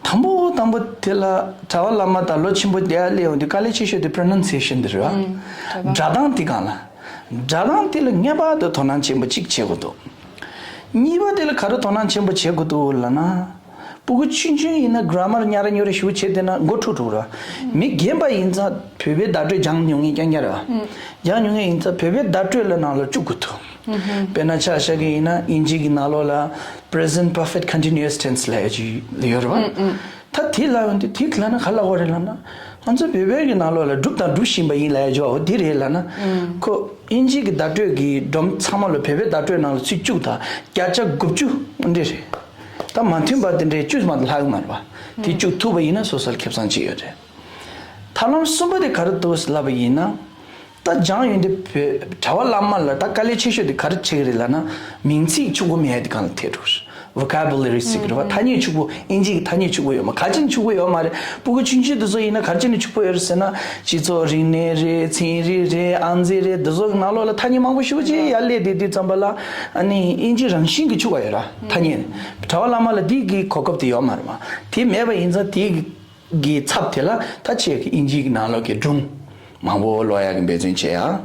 དང་པོ་དང་པོ་དེ་ལ་གྲྭ་པ་བླ་མ་དང་ལོ་ཆེན་པོ་དེ་ལ་སླེབས་ཡོང་དུས་དཀའ་ལས་ཆེ་ཤོས་དེ་པྲོ་ནན་སི་ཡེ་ཤན་དེ་རེད་བ། སྒྲ་གདངས་དེ་སྒང་ལ། སྒྲ་གདངས་དེ་ལ་ངེས་པར་དུ་དོ་སྣང་ཆེན་པོ་གཅིག་བྱེད་དགོས་འདུག་གཉིས་པ་དེ་ལ་ག་རེ་དོ་སྣང་ཆེན་པོ་བྱེད་དགོས་འདུག་ལབ་ན། སྤུ་གུ་ཆུང་ཆུང་ཡིན་ན་གྷ་ར་མར་ཉར་ཉོར་ཞུ་བྱེད་དེ་ན་མགོ་འཁྲུག་འགྲོ་ར། མི་རྒན་པ་ཡིན་ཙང་བོད་པའི་བརྡ་སྤྲོད་སྦྱང་མྱོང་མཁན་རྐྱང་རྐྱང་རེད་བ། སྦྱང་མྱོང་མཁན་ཡིན་ཙང་བོད་པའི་བརྡ་སྤྲོད་ལ་ནང་ལ་བཅུག་དགོས་འདུག་དཔེར་ན་ཆ་བཞག་གི་ཡིན་ན་དབྱིན་ཇི་གི་ནང་ལོགས་ལ་present perfect continuous tense་ལབ་ཡ་ཅིག་ཡོད་རེད་བ། ད་དེ་ལབ་ཡོང་དུས་དེ་ལབ་ན་ག་ལབ་དགོས་རེད་ལབ་ན། ང་ཚོ་བོད་པའི་གི་ནང་ལོགས་ལ་བསྒྲུབས་དང་སྒྲུབ་བཞིན་པ་ཡིན་ལབ་ཡ་ཅིག་འོ་དེ་རེད་ལབ་ན། ཁོ་དབྱིན་ཇི་གི་བརྡ་སྤྲོད་ཀྱི་སྒྲོམ་ཚང་མ་ལ་བོད་པའི་བརྡ་སྤྲོད་ནང་ལ་ཚིག་བཅུ་དང་བརྒྱ་ཆ་དགུ་བཅུ་འདྲ་རེད། ད་མ་མཐུན་པ་དེ་འདྲའི་བཅུ་མ་ལྷག་གི་མ་རེད་བ། དེ་བཅུ་ཐུབ་པ་ཡིན་ན་སོ་སོར་ཁེ་བཟང་ཅིག་ཡོད་རེད། ཐབས་ལམ་གསུམ་པ་དེ་ག་རེ་འདུག་ལབ་པ་ཡིན་ན། ད་སྦྱང་ཡོན་ཏན་བོད་གྲྭ་པ་བླ་མ་ལ་ད་དཀའ་ལས་ཆེ་ཤོས་དེ་ག་རེ་ཆགས་ཀྱི་རེད་ལབ་ན། མིང་ཚིག་ཕྱུག་པོ་མེད་དེ་གང་ལ་ཐེ་འགྲོ་རེད། vocabulary་ཟེར་གྱི་རེད་བ། ཐ་སྙད་ཕྱུག་པོ་དབྱིན་ཇི་གི་ཐ་སྙད་ཕྱུག་པོ་ཡོད་མ་ག་ཅི་ནས་ཕྱུག་པོ་ཡོད་མ་རེད། སྤུ་གུ་ཆུང་ཆུང་དེ་ཚོ་ཡིན་ན་ག་ཅི་ནས་ཕྱུག་པོ་ཡོད་རེད་ཟེར་ན། སྤྱི་ཚོགས་རིག་གནས་རེད། ཚན་རིག་རེད། ཨང་རྩིས་རེད། འདི་ཚོ་གི་ནང་ལོགས་ལ་ཐ་སྙད་མང་པོ་ཞེ་པོ་ཅིག་ཡར་སླེབས་བསྡད་དུས་ཙམ་པ་ལ་ཨ་ནི་དབྱིན་ཇི་རང་བཞིན་གྱི་ཕྱུག་པ་ཡོད་ར་ཐ་སྙད། གྲྭ་པ་བླ་མ་ལ་འདི་གི་གོ་སྐབས་དེ་ཡོད་མ་རེད་མ། དེ་མེད་པ་ཡིན་ཙང་དེ་གི་གི་ཚབ་དེ་ལ་ད་ཆེད་ཀྱི་དབྱིན་ཇི་གི་ནང་ལོགས་ཀྱི་སྒྲུང་མང་པོ་ཀློག་ཡག་གི་འབད་བརྩོན་བྱེད་ཡ།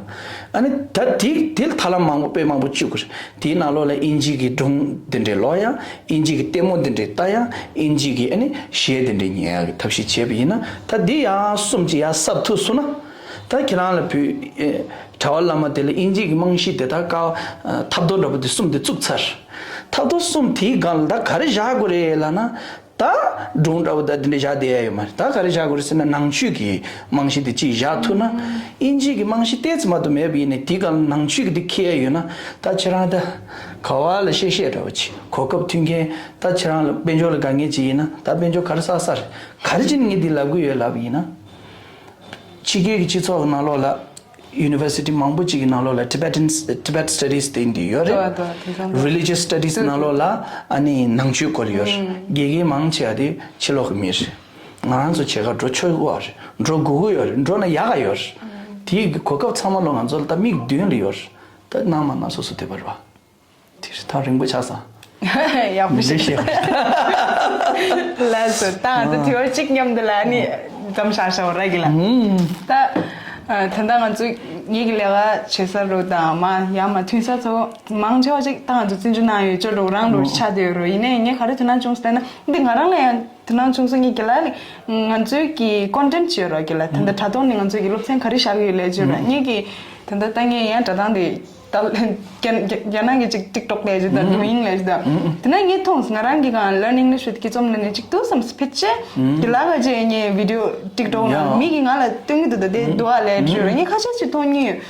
ཨ་ནི་ད་དེ་དེ་ལ་ཐབས་ལམ་མང་པོ་དཔེ་མང་པོ་བཅུག་གི་རེད། དེའི་ནང་ལོགས་ལ་དབྱིན་ཇི་གི་སྒྲུང་འདི་འདྲའི་ཀློག་ཡ། དབྱིན་ཇི་གི་ལྟད་མོ་འདི་འདྲའི་ལྟ་ཡ། དབྱིན་ཇི་གི་ཨ་ནི་གཞས་འདི་འདྲའི་ཉན་ཡག་གི་ཐབས་ཤེས་བྱས་པ་ཡིན་ན། ད་འདི་ཡང་གསུམ་གྱི་ཡང་གསབ་ཐུབ་སོང་ན། ད་ཁྱེད་རང་ལ་བོད་ཨེ་གྲྭ་པ་བླ་མ་དེ་ལ་དབྱིན་ཇི་གི་རྨང་གཞི་དེ་ད་ཀ་ཨ་ཐབ་རྡོ་འདྲ་པོ་དེ་གསུམ་དེ་བཙུགས་ཚར། ཐབ་རྡོ་གསུམ་དེའི་སྒང་ལ་ད་ག་རེ་བཞག་དགོས་རེད་ལབ་ན། ད་སྒྲུང་འདྲ་པོ་ད་དེ་འདྲ་བཞག་བསྡད་ཡ་ཡོད་མ་རེད། ད་ག་རེ་བཞག་དགོས་རེད་ཟེར་ན་ནང་ཆོས་ཀྱི་རྨང་གཞི་དེ་གཅིག་བཞག་ཐུབ་ན། དབྱིན་ཇི་གི་རྨང་གཞི་ཏོག་ཙམ་མ་གཏོགས་མེད་པ་ཡིན་ནའི་དེའི་སྒང་ལ་ནང་ཆོས་ཀྱི་དེ་འཁྱེར་ཡ་ཡོད་ན། ད་ཁྱེད་རང་ད་ག་བ་ལ་བཤད་བཤད་འདྲ་པོ་ཅིག་གོ་སྐབས་མཐུན་མཁན། ད་ཁྱེད་རང་ལ་དཔལ་འབྱོར་ལ་དགའ་མཁན་ཅིག་ཡིན་ན། ད་དཔལ་འབྱོར་ག་རེ་བསགས་བསགས་རེད། ག་རེ་བྱས་ནས་ངས་འདི་ལབ་གི་ཡོད་ལབ་པ་ཡིན་ན། ཕྱི་རྒྱལ་གྱི་སྤྱི་ཚོགས་ཀྱི་ནང་ལོགས་ལ། University་མང་པོ་ཅིག་གི་ནང་ལོགས་ལ་Tibetan Tibet Studies་དེ་འདི་ཡོད་རེད། འདུག་འདུག་དེང་སང་འདུག Religious Studies་ནང་ལོགས་ལ་ཨ་ནི་ནང་ཆོས་སྐོར་ཡོད་རེད། དགེ་རྒན་མང་ཆེ་བ་དེ་ཕྱི་ལོགས་ཀྱི་མི་རེད། ང་རང་ཚོ་བྱེད་གར་འགྲོ་ཆོག་གི་ཡོད་རེད། འགྲོ་དགོས་ཀྱི་ཡོད་རེད། འགྲོ་ན་ཡག་ག་ཡོད་རེད། དེའི་གོ་སྐབས་ཚང་མ་ལོ་ང་ཚོ་ལ་ད་མིག་མདུན་ལ་ཡོད་རེད། ད་གནང་མ་གནང་སོ་སོ་འདོད་པ་རེད་བ། དེ་རེད། ཐག་རིང་པོ་ཆགས་སོང་། ཡག་པོ་མི་འདྲ་ཞིག་ཤེས་པ་རེད། ལགས་སོ། ད་ང་ཚོ་དེ་བར་གཅིག་མཉམ་དུ་ལ་ནི་འཛོམས་བཞག་བཞག་པ་ར་གི་ལ། ད་ད་ལྟ་ང་ཚོ་ངེད་ཀྱི་ལས་ཀ་བྱེད་ས་རུ་དང་མ་ཡང་མ་མཐུན་ས་ཚོ་མང་ཆེ་བ་ཅིག་ད་ང་ཚོ་བརྩོན་འགྲུས་གནང་ཡོད་ཅོ་འགྲོ་རང་རུ་ཆགས་བསྡད་ཡོད་རུ། ཡིན་ནའི་ངས་ག་རེ་དོ་སྣང་བྱུང་ཟེར་ན་འདི་ང་རང་ལ་ཡང་དོ་སྣང་བྱུང་སོང་། ངེད་ཀྱི་ལ་ནི་ང་ཚོའི་གི་content་བྱེད་རོགས་གི་ལ། ད་ལྟ་དྲ་ཐོག་ནས་ང་ཚོའི་གི་སློབ་ཚན་ག་རེ་བཞག་གི་ཡོད་ལས་བྱེད་རོགས། ངེད་ཀྱི་ད་ལྟ་ད་ངས་ཡང་སྒྲ་གདངས་དེ། ད་རྒྱ་རྒྱ་རྒྱ་ནག་གི་ཅིག་TikTok་ལས་ཅིག་དང་Douyin་ལས་ཅིག་དང་། དེ་ན་ངས་མཐོང་སོང་། ང་རང་གི་གང་Learn English with Kids་ལ་ནི་ཅིག་ཏུ་བསམ་ཕལ་ཆེར་དེ་ལ་ག་ཅེ་ངས་video་TikTok་ནང་མི་གི་ང་ལ་སྟོན་གི་འདུག་ད་དེ་འདུག་ཨ་ལས་བྲིས་ར་ངས་ཁ་ཤས་ཅིག་མཐོང་མྱོང་ཡོད།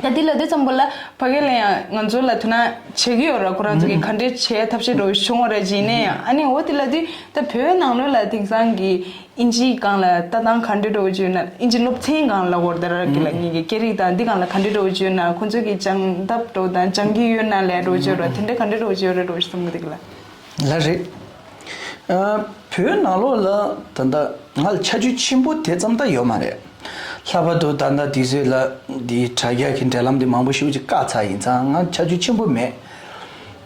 ད་དེ་ལ་དེ་ཙམ་པོ་ལ་ཕ་གི་ལ་ཡང་ང་ཚོ་ལ་དོ་སྣང་བྱེད་ཀྱི་ཡོད་ར། ཁོ་རང་ཚོ་གི་ག་འདྲས་བྱས་ཐབས་ཤེས་འགྲོ་བྱུང་བ་ར་ཅིག་ཡིན་ནའི་ཡང་ཨ་ནི་འོ་དེ་ལ་དུས་ད་བོད་ནང་ལོགས་ལ་དེང་སང་གི་ཨིན་ཇིའི་སྒང་ལ་ལྟ་སྟངས་ག་འདྲ་འགྲོ་བཅུག་ན། ཨིན་ཇི་སློབ་ཚན་སྒང་ལ་གོ་ད་ར་གི་ལ་ངེད་ཀྱི་སྐད་རིགས་དང་འདི་སྒང་ལ་ག་འདྲ་འགྲོ་བཅུག་ན། ཁོ་ཚོས་ཀྱི་སྦྱང་ཐབས་འགྲོ་དང་སྦྱང་གི་ཡོད་ན་ལས་འགྲོ་བཅུག་ར་དེ་འདྲ་ག་འདྲ་འགྲོ་བཅུག་ར་འགྲོ་བཅུག་བསམ་གི་འདུག་གི་ལ། ལ་རེད། ཨ་བོད་ནང་ལོགས་ལ་ད་ལྟ་ང་ལ་ཁྱད་ཆོས་ཆེན་པོ་དེ་ཙམ་ད་ཡོད་མ་རེད། ལྷག་པར་དུ་ད་ལྟ་དུས་ཚོད་ལ་འདི་དྲ་རྒྱ་གི་འབྲེལ་ལམ་འདི་མང་པོ་ཞིག་ཅིག་བཀག་ཚར་ཡིན་ཙང་ང་ཁྱད་ཆོས་ཆེན་པོ་མེད།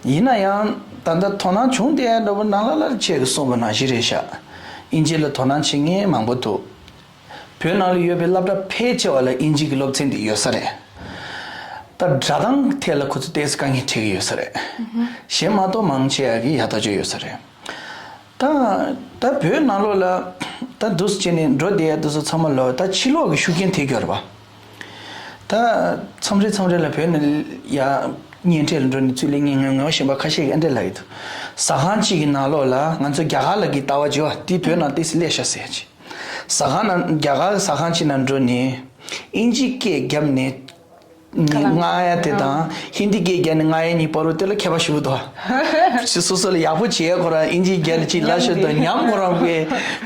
ཡིན་ན་ཡང་ད་ལྟ་དོ་སྣང་བྱུང་བསྡད་ཡ་འདྲ་པོ་ནང་ལ་ལར་ཁྱེད་ཀྱིས་གསུངས་པ་ནང་བཞིན་རེད་ཤག་ཨིན་ཇི་ལ་དོ་སྣང་བྱེད་མཁན་མང་པོ་འདུག་བོད་ནང་ལ་ཡོད་པའི་སློབ་གྲྭ་ཕལ་ཆེ་བ་ལ་ཨིན་ཇི་གི་སློབ་ཚན་འདི་ཡོད་ས་རེད། ད་སྒྲ་གདངས་ཐད་ལ་ཁོ་ཚོ་ཏོག་ཙམ་དཀའ་ངལ་འཕྲད་ཀྱི་ཡོད་ས་རེད། གཞན་མ་གཏོགས་མང་ཆེ་བ་གི་ཡག་ཐག་ཆོད་ཡོད་ས་རེད། ད་ད་བོད་ནང་ལོགས་ལ་ད་འདུག་སེ་བྱས་ནས་འགྲོ་བསྡད་ཡ་དེ་ཚོ་ཚང་མ་ལོ་ད་ཕྱི་ལོགས་ཀྱི་ཤུགས་རྐྱེན་ཐེབས་ཀྱི་ཡོད་རེད་པ། ད་མཚམས་རེ་མཚམས་རེ་ལ་བོད་ནས་ཡ་གཉེན་འཕྲད་ལ་འགྲོ་ནས་ཚུར་སླེབས་མཁན་ངོ་ངོ་ཤེས་པ་ཁ་ཤས་ཀྱིས་ཨེ་འདྲ་ལབ་ཡོད་འདུག་ཟ་ཁང་གཅིག་གི་ནང་ལོགས་ལ་ང་ཚོ་རྒྱ་གར་ལ་གི་ལྟ་བ་བྱེད་པ་དེ་བོད་ནང་ཏོག་ཙམ་སླེབས་ཤག་ཟེར་ཡ་ཅིག་ཟ་ཁང་ནང་རྒྱ་གར་ཟ་ཁང་གཅིག་ནང་འགྲོ་ནས་ཨིན་ཇི་སྐད་བརྒྱབ་ནས་ཁ་ལག་མངག་ཡ་དེ་དང་ཧིན་དི་སྐད་བརྒྱབ་ནས་མངག་ཡ་གཉིས་བར་དུ་དེ་ལ་ཁྱད་པར་ཞེ་པོ་འདུག་སོ་སོ་ལ་ཡག་པོ་བྱེད་ཡ་ཁོ་རང་ཨིན་ཇི་བརྒྱབ་ནས་ཅིག་ལབ་ཤོད་དང་ཉམས་ཁོ་རང་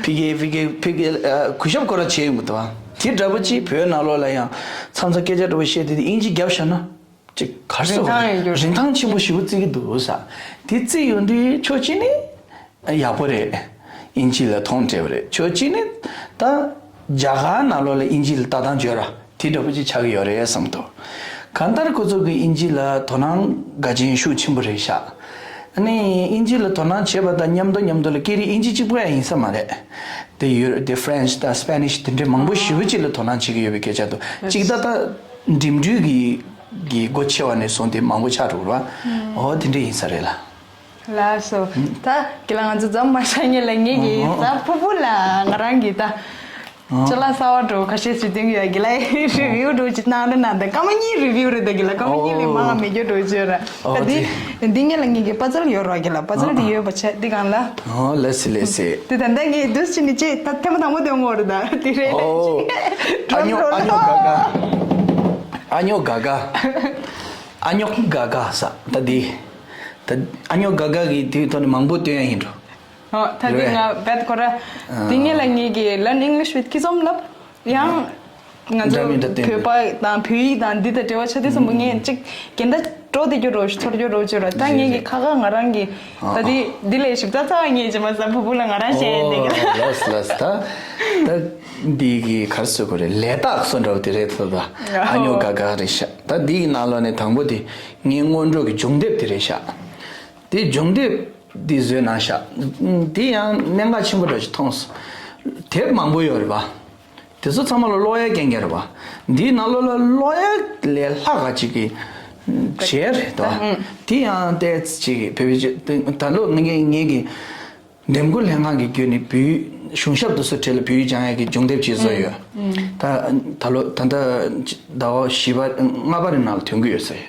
ཕི་གེ་ཕི་གེ་ཕི་གེ་ཨ་གུས་ཞབས་ཁོ་རང་བྱེད་ཡོང་གི་འདུག་དེ་འདྲ་པོ་ཅིག་བོད་ནང་ལོགས་ལ་ཡང་མཚམས་མཚམས་སྐད་ཆ་འདྲ་པོ་བཤད་དེ་དེ་ཨིན་ཇི་བརྒྱབ་བཞག་ན། ཅིག་ག་རེ་ཟེར་དགོས་རེད། རིན་ཐང་ཡོད་རྒྱུ་རེད། རིན་ཐང་ཆེན་པོ་ཞེ་པོ་བརྩི་གི་འདུག་ས། དེ་བརྩི་ཡོང་དུས་ཕྱོགས་གཅིག་ནས་ཡག་པོ་རེད། དབྱིན་ཇི་ལ་མཐོང་བྲལ་བ་རེད། ཕྱོགས་གཅིག་ནས་ད་རྒྱ་གར་ནང་ལོགས་ལ་དབྱིན་ཇི་ལ་ལྟ་སྟངས་བརྗོད་ར་དེ་འདྲ་པོ་ཅིག་ཆགས་ཀྱི་ཡོད་རེད་བསམ་འདུག་གང་ལྟར་ཁོ་ཚོ་གི་དབྱིན་ཇི་ལ་དོ་སྣང་དགའ་ཆེན་ཤུགས་ཆེན་པོ་རེད་ཤག་ཨ་ནི་དབྱིན་ཇི་ལ་དོ་སྣང་བྱེད་པ་དང་མཉམ་དུ་མཉམ་དུ་ལ་སྐད་རིགས་དབྱིན་ཇི་གཅིག་པོ་ཡང་ཡིན་ས་མ་རེད། དེ་ཡོད་རེད། དེ་French་དང་Spanish དེ་འདྲའི་མང་པོ་ཞེ་པོ་ཅིག་ལ་དོ་སྣང་བྱེད་ཀྱི་ཡོད་པའི་སྐད་ཆ་འདུག་གཅིག་ད་ལྟ་འགྲིམ་འགྲུལ་གྱི་གི་སྒོ་ཕྱེ་བ་ནས་བཟུང་སྟེ་མང་པོ་ཆགས་འགྲོ་གི་རེད་བ། འོ་དེ་འདྲ་ཡིན་ས་རེད་ལ། ལགས་སོ། ད་དགེ་ལགས་ང་ཚོ་འཛོམས་མ་ཤག་ངེད་ལ་ངེད་ཀྱི་ཨོ། གཟའ་ཕུར་བུ་ལ་ང་རང་གི་ད་ཨོ། ཅ་ལག་གསར་བ་འགྲོ་ཁ་ཤས་ཤིག་སྟོན་གྱི་ཡོད། དགེ་ལགས་རི་བིའུ་འགྲོ་ཅིག་གནང་རོགས་གནང་། ད་སྐར་མ་གཉིས་རི་བིའུ་རེད། ད་དགེ་ལགས་སྐར་མ་གཉིས་ལས་མང་བ་མེད་རྒྱུ་འགྲོ་བྱོས་ར། ཨོ་ད་དེ་དེ་ངེད་ལ་ངེད་ཀྱི་པ་ཙལ་ཡོད་ར། དགེ་ལགས་པ་ཙལ་དེ་ཡོད་པ་བྱས་དེ་གང་ལ། ཨོ་ལེ་སི་ལེ་སི། དེ་ད་ལྟ་ངས་འདུག་སེ་བྱས་ནས་ཅེས་ད་ཐེངས་མ་དང་པོ་དེ་ངོ་རེད། ད་དེ་རེད། ཨོ། ཨ་ཉོ་ཨ་ཉོ་ག་ག་ཨ་ཉོ་ག་ག་ཨ་ཉོ་ག་ག་ས་ད་དེ། ད་ཨ་ཉོ་ག་ག་གི་དེའི་ཐོག་ནས་མང་པོ་སྟོན་ཡ་ཡིན་འགྲོ། ཨོ་ད་དེ་རེད། ང་བེད་ཁོ་ར། ཨ། དེ་ངེད་ལ་ངེད་ཀྱི་Learn English with Kids་ཨོམ་ལབ་ཡང་། ང་ཚོ་འདྲ་མི་འདྲ་བསྟན་བོད་པ་དང་བོད་ཡིག་དང་འདི་དང་འབྲེལ་བ་ཆགས་དུས་ཙམ་པ་ངས་གཅིག་གན་ད་འགྲོ་བསྡད་རྒྱུ་རོ་ཚོར་རྒྱུ་རོ་བྱོས་ར། ད་ངེད་ཀྱི་ཁ་ཁ་ང་རང་གི་ཨ་ད་དེ་འདི་ལས་ཞིབ་ཚ་ཚ་ངས་བྱེད་མ་ས་ཕུ་ཕུ་ལ་ང་རང་བཤད་ཡིན་འདི་གི། ཨོ་ལགས་ལགས། ད་ད་འདི་གི་ག་རེ་ཟེར་དགོས་རེད། ལས་རྟགས་སུ་འདྲ་བ་དེ་རེད། ད་ད་ཨ་ཉོ་ག་ག་རེད་ཤག་ད་འདི་གི་ནང་ལོགས་ནས་དང་པོ་དེ་ངའི་སྔོན་འགྲོ་གི་སྦྱོང་དེབ་དེ་རེད་ཤག་དེ་སྦྱོང་དེབ་འདི་བཟོས་གནང་ཤག་དེ་ཡང་གནད་འགག་ཆེན་པོ་འདྲ་ཞིག་མཐོང་སོང་། དེབ་མང་པོ་ཡོད་རེད་པ། དེ་ཚོ་ཚང་མ་ལ་ཀློག་ཡ་རྐྱང་རྐྱང་རེད་པ། འདིའི་ནང་ལོགས་ལ་ཀློག་ཡ་ལས་ལྷག་ག་ཅིག་གི་བྱས་རེད་དོ། དེ་ཡང་ཏོག་ཙམ་ཅིག་བོད་པའི་ད་ལོ་ངེད་ངེད་ཀྱི་འདེམས་བསྐོ་ལྷན་ཁང་གི་བརྒྱུད་ནས་བོད་གཞུང་ཞབས་དེ་ཚོ་གྲས་ལ་བོད་ཡིག་སྦྱང་ཡ་གི་སྦྱོང་དེབ་ཅིག་བཟོས་ཡོད། ད་ད་ལོ་ད་ལྟ་ཟླ་བ་བཞི་པ་ལྔ་པ་རེ་ནང་ལ་ཐོན་གི་ཡོད་ཟེར།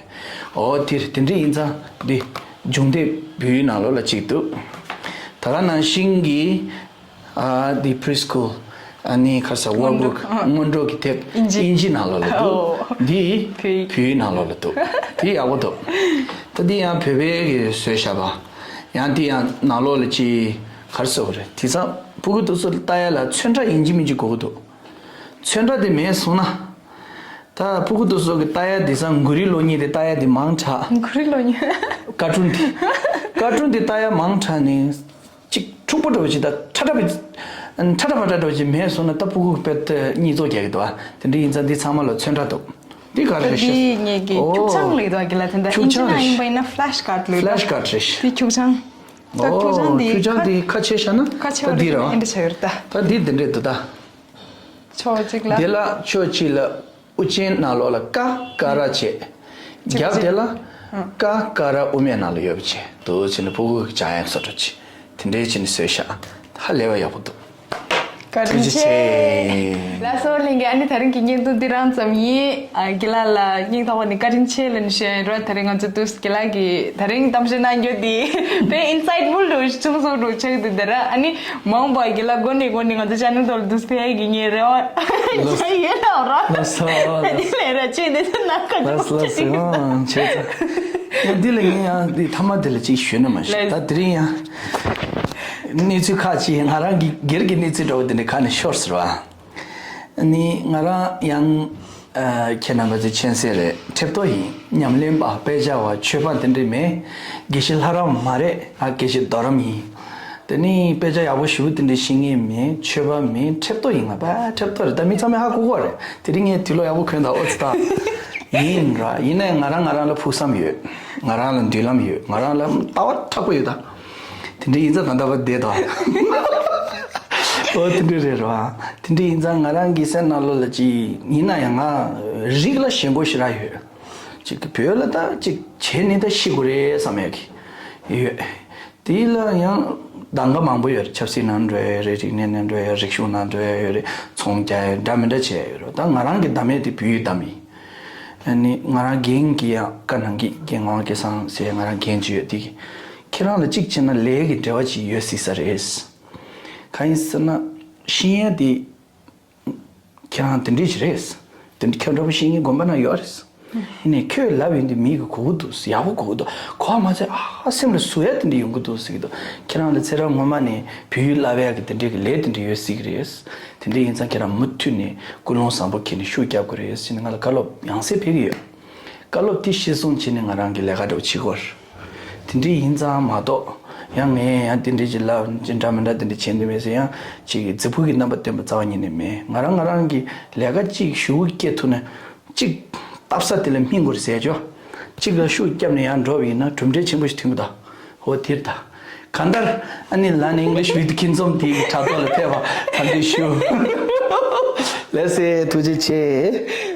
ཨོ་དེ་དེ་འདྲ་ཡིན་ཙང་འདི་སྦྱོང་དེབ་བོད་ཡིག་ནང་ལོགས་ལ་གཅིག་འདུག་ད་ག་ནང་བཞིན་གྱི། ཨ་འདི་preschool ཨ་ནི་ཁ་ས་workbook སྔོན་འགྲོ་གི་དེབ་དབྱིན་ཇི་ནང་ལོགས་ལ་འདུག་ཨོ། འདི་བོད་ཡིག་བོད་ཡིག་ནང་ལོགས་ལ་འདུག་དེ་ཡག་པོ་འདུག་ད་འདི་ཡང་བོད་པའི་གི་བཟོས་བཞག་པ། ཡང་འདི་ཡང་ནང་ལོགས་ལ་ཅི་ག་རེ་ཟེར་དགོས་རེད། དེང་སང་ཕྲུ་གུ་དེ་ཚོ་ལ་ལྟ་ཡ་ལ་ཚོན་ཁྲ་ཡིན་གཅིག་མིན་གཅིག་དགོས་ཀྱི་འདུག་ཚོན་ཁྲ་དེ་མེད་སོང་ན། ད་ཕྲུ་གུ་དེ་ཚོ་གི་ལྟ་ཡ་དེང་སང་མགོ་རིལ་གློག་བརྙན་དེ་ལྟ་ཡ་དེ་མང་དྲགས། མགོ་རིལ་གློག་བརྙན། ཀར་ཊུན་དེ། ཀར་ཊུན་དེ་ལྟ་ཡ་མང་དྲགས་ནས། ཅིག་འཁྲུག་པོ་འདྲ་བོ་ཅིག་དང་ཁྲ་ཁྲ་བ་ཁྲ་ཁྲ་བ་ཅིག་མེད་སོང་ན་ད་ཕྲུ་གུ་དཔེ་ད་གཉིད་ཙོག་རྒྱག་གི་འདུག་ཨ་དེ་འདྲ་ཡིན་ཙང་འདི་ཚང་མ་ལ་ཚོན་ཁྲ་འདུག་འདི་ག་རེ་རེད་ཤག་འདི་ངེད་ཀྱི་ཨོ། ཁྱུག་ཆང་ལབ་ཀྱི་ལ་དེ་འདྲ་ཁྱུག་ཆང་ཨིན་ཇི་ནང་ཡིན་པ་ཡིན་ན་ཕ་ལེཤ་ཀར་ཌི་ལབ་ཀྱི་ལ། ཕ་ལེཤ་ཀར་ཌི་རེད་ཤག་འདི་ཁྱུག་ཆང་། ད་ཨོ་ཁྱུག་ཆང་འདི་ཁྱུག་ཆང་ཁ་འདི་ཁ་ཕྱེ་བཞག་ན་ཁ་ཕྱེ་ད་བ་འདི་རེད་རེད་ཨ་འདི་ཆགས་ཡོད་རེད་ད། ད་འདི་འདི་འདྲས་འདུག་ད། ཕྱོགས་གཅིག་ལ། འདི་ལ་ཕྱོགས་གཅིག་ལ། དབུ་ཅན་ནང་ལོགས་ལ་ཀ་ཀ་ར་བྱས། རྒྱབ་དེ་ལ་ཀ་ཀ་ར་དབུ་མེད་ནང་ལ་ཡོད་པ་བྱས་འདུག་བྱས་ནས་ཕྲུ་གུ་གི་སྦྱང་ཡག་བཟོ་འདྲ་བྱས། དེ་འདྲའི་བྱས་ནས་བཟོས་ཤག་ཧ་ལས་པ་ཡག་པོ་འདུག་བཀའ་དྲིན་ཐུགས་རྗེ་ཆེ། ཆེ། ལགས་སོ་ལྷན་རྒྱས། ཨ་ནི་དེ་རིང་གི་བརྙན་ཐུང་འདི་རང་ཙམ་ཡིན། ཨ་དགེ་ལགས་ལ་སྙིང་ཐག་པ་ནས་བཀའ་དྲིན་ཆེ་ལབ་ནས་ཞུ་ཡ་ཡིན་རོ། དེ་རིང་ང་ཚོ་དུས་དགེ་ལགས་ཀྱིས་དེ་རིང་གཏམ་བཤད་གནང་རྒྱུ་འདི་དཔེ་ཨིན་སའིཊ་ཕུལ་འདྲ་བོ་ཞིག་བྱུང་སོང་འདྲ་བོ་ཆགས་འདུག་དེ་ར་ཨ་ནི། མང་བ་གི་ལ་མགོ་ནས་མགོ་ནས་ང་ཚོ་ཅེ་ནལ་ཐོག་ལ་འདུག་ཕེ་གི་ཉེ་རེ་བ་ལོས། ཡོད་ན་ར། ལོས་སོ། ད་དེ་ལས་ར་ཅེ་འདི་ཚོ་ན་ཁ་ལོས་ཅུག་ལོས་ཅེ་ནི་སོ་ཆེ་ཚ། ཡང་འདི་ལ་ངས་ཡང་འདི་ཐ་མ་འདི་ལ་ཅིག་ཞུས་ན་མ་ཤེས། ལོས། ད་དེ་རིང་ཡང་གནས་ཚུལ་ཁག་ཅིག་ང་རང་གི་སྒེར་གྱི་གནས་ཚུལ་འདྲ་བོ་འདི་འདྲ་ཁ་ནས་ཤོར་ཟེར་བ། ནི་ང་རང་ཡང་ཨ་ཁྱེད་རྣམ་པ་ཚོའི་མཁྱེན་གསལ་རེད། ཁྲེབ་ཏོ་ཡིན། ཉམས་ལེན་པ་དཔེ་ཆ་བ་ཆོས་པ་དེ་འདྲས་མེད། དགེ་བཤེས་ལྷ་རམས་མ་རེད། ཨ་དགེ་བཤེས་རྡོ་རམས་ཡིན། དེ་ནི་དཔེ་ཆ་ཡག་པོ་ཞེ་པོ་དེ་འདྲས་ཤེས་མཁན་མེད། ཆོས་པ་མེད། ཁྲེབ་ཏོ་ཡིན། ང་པ་ཁྲེབ་ཏོ་རེད། ད་མི་ཚང་མས་ཧ་གོ་གོ་རེད། དེ་རིང་ངས་དུས་ལོ་ཡག་པོ་གོན་དང་ཨོ་ཙི་ད། ཡིན་ར་ཡིན་ནའི་ང་རང་ང་རང་ལ་ཕུགས་བསམ་ཡོད། ང་རང་ལ་མདུན་ལམ་ཡོད། ང་རང་ལ་ལྟ་བ་མཁྲེགས་པོ་ཡོད་ད། དེ་འདྲ་ཡིན་ཙང་ད་ལྟ་བར་བསྡད་དོ། ཨོ་དེ་འདྲ་རེད་རོ། དེ་འདྲ་ཡིན་ཙང་ང་རང་གི་སེམས་ནང་ལོགས་ལ་ཅིག་ཡིན་ན་ཡང་ང་རིགས་ལ་ཞེན་པོ་ཞེ་དྲག་ཡོད། ཅིག་བོད་ལ་ད་ཅིག་བྱས་ནས་ད་ཤི་དགོས་རེད་བསམ་ཡག་གི་ཡོད། དེ་ལ་ཡང་གདམ་ག་མང་པོ་ཡོད་རེད། ཆབ་སྲིད་ནང་འགྲོ་ཡ་ཡོད་རེད། རིག་གནས་ནང་འགྲོ་ཡ་ཡོད་རེད། རིག་གཞུང་ནང་འགྲོ་ཡ་ཡོད་རེད། ཚོང་རྒྱག་ཡ་འདྲ་མི་འདྲ་བྱས་ཡོད་རེད། ད་ང་རང་གི་གདམ་ཡ་དེ་བོད་ཡིག་གདམ་ཡིན། ཨ་ནི་ང་རང་རྒན་གྱི་ཡང་བཀའ་གནང་གི། རྒན་ངག་དབང་སྐལ་བཟང་ཟེར་ང་རང་རྒན་ཅིག་ཡོད་དེ། ཁྱེད་རང་ལ་གཅིག་བྱས་ན་ལས་ཀྱི་འབྲེལ་བ་ཅིག་ཡོད་སྲིད་ས་རེད། གང་ཡིན་ཟེར་ན་ཤེས་ཡ་དེ་ཁྱེད་རང་དེ་འདྲས་ཅིག་རེད། དེ་འདྲ་ཁྱོད་འདྲ་པོ་ཤེས་མཁན་དགོན་པ་ན་ཡོད་རེད། ཡིན་ནའི་ཁྱོད་ལབ་ཡོང་དུས་མི་གི་གོ་གི་འདུག་ཡག་པོ་གོ་གི་འདུག་གོ་བ་མ་ཚད་ཨ་སེམས་ལ་ཟུག་ཡ་དེ་འདྲ་ཡོང་གི་འདུག་ཟེར་གི་འདུག་ཁྱེད་རང་ལ་ཚེ་རབས་སྔོན་མ་ནས་བོད་ཡིག་བསླབ་ཡག་གི་དེ་འདྲའི་གི་ལས་དེ་འདྲ་ཡོད་སྲིད་གི་རེད། དེ་འདྲ་ཡིན་ཙང་ཁྱེད་རང་མུ་མཐུད་ནས་ཀུན་སློང་བཟང་པོ་འཁྱེར་ནས་ཤུགས་རྒྱག་དགོས་རེད་ཟེར་ནས་ང་ལ་བཀའ་སློབ་ཡང་སེ་ཕེབས་ཀྱི་ཡོད། བཀའ་སློབ་དེ་གཞིར་བཟུང་བྱས་ནས་ང་རང་གི་ལས་ཀ་འདྲ་བོ་བྱེད་དགོས་རེད། དེ་འདྲ་ཡིན་ཙང་མ་གཏོགས་ཡང་ངས་ཡང་དེ་འདྲ་ཅིག་ལབ་ཅིག་འདྲ་མི་འདྲ་དེ་འདྲ་བྱས་འདུག་མེད་ཟེར་ཡང་ཅིག་གི་རྫིག་པོ་གི་རྣམ་པ་སྟོན་པ་རྩ་བ་ཉིད་ནས་མེད། ང་རང་ང་རང་གི་ལས་ཀ་གཅིག་ཞུ་སྐྱེལ་ཐུབ་ན་གཅིག་བཏབ་ས་དེ་ལ་སྨིན་དགོས་རེད་ཟེར་ཆོག་གཅིག་ལ་ཤུགས་བརྒྱབ་ནས་ཡང་འགྲོ་བ་ཡིན་ན་གྲུབ་འབྲས་ཆེན་པོ་ཞིག་ཐོན་གི་འདུག་འོ་དེར་ད། གང་ལྟར་ཨ་ནི་Learn English with Kin Zom དེའི་དྲ་ཐོག་ལ་ཕེབས་པ་དམ་འཛིན་ཞུ། ལགས་སེ། ཐུགས་རྗེ་ཆེ།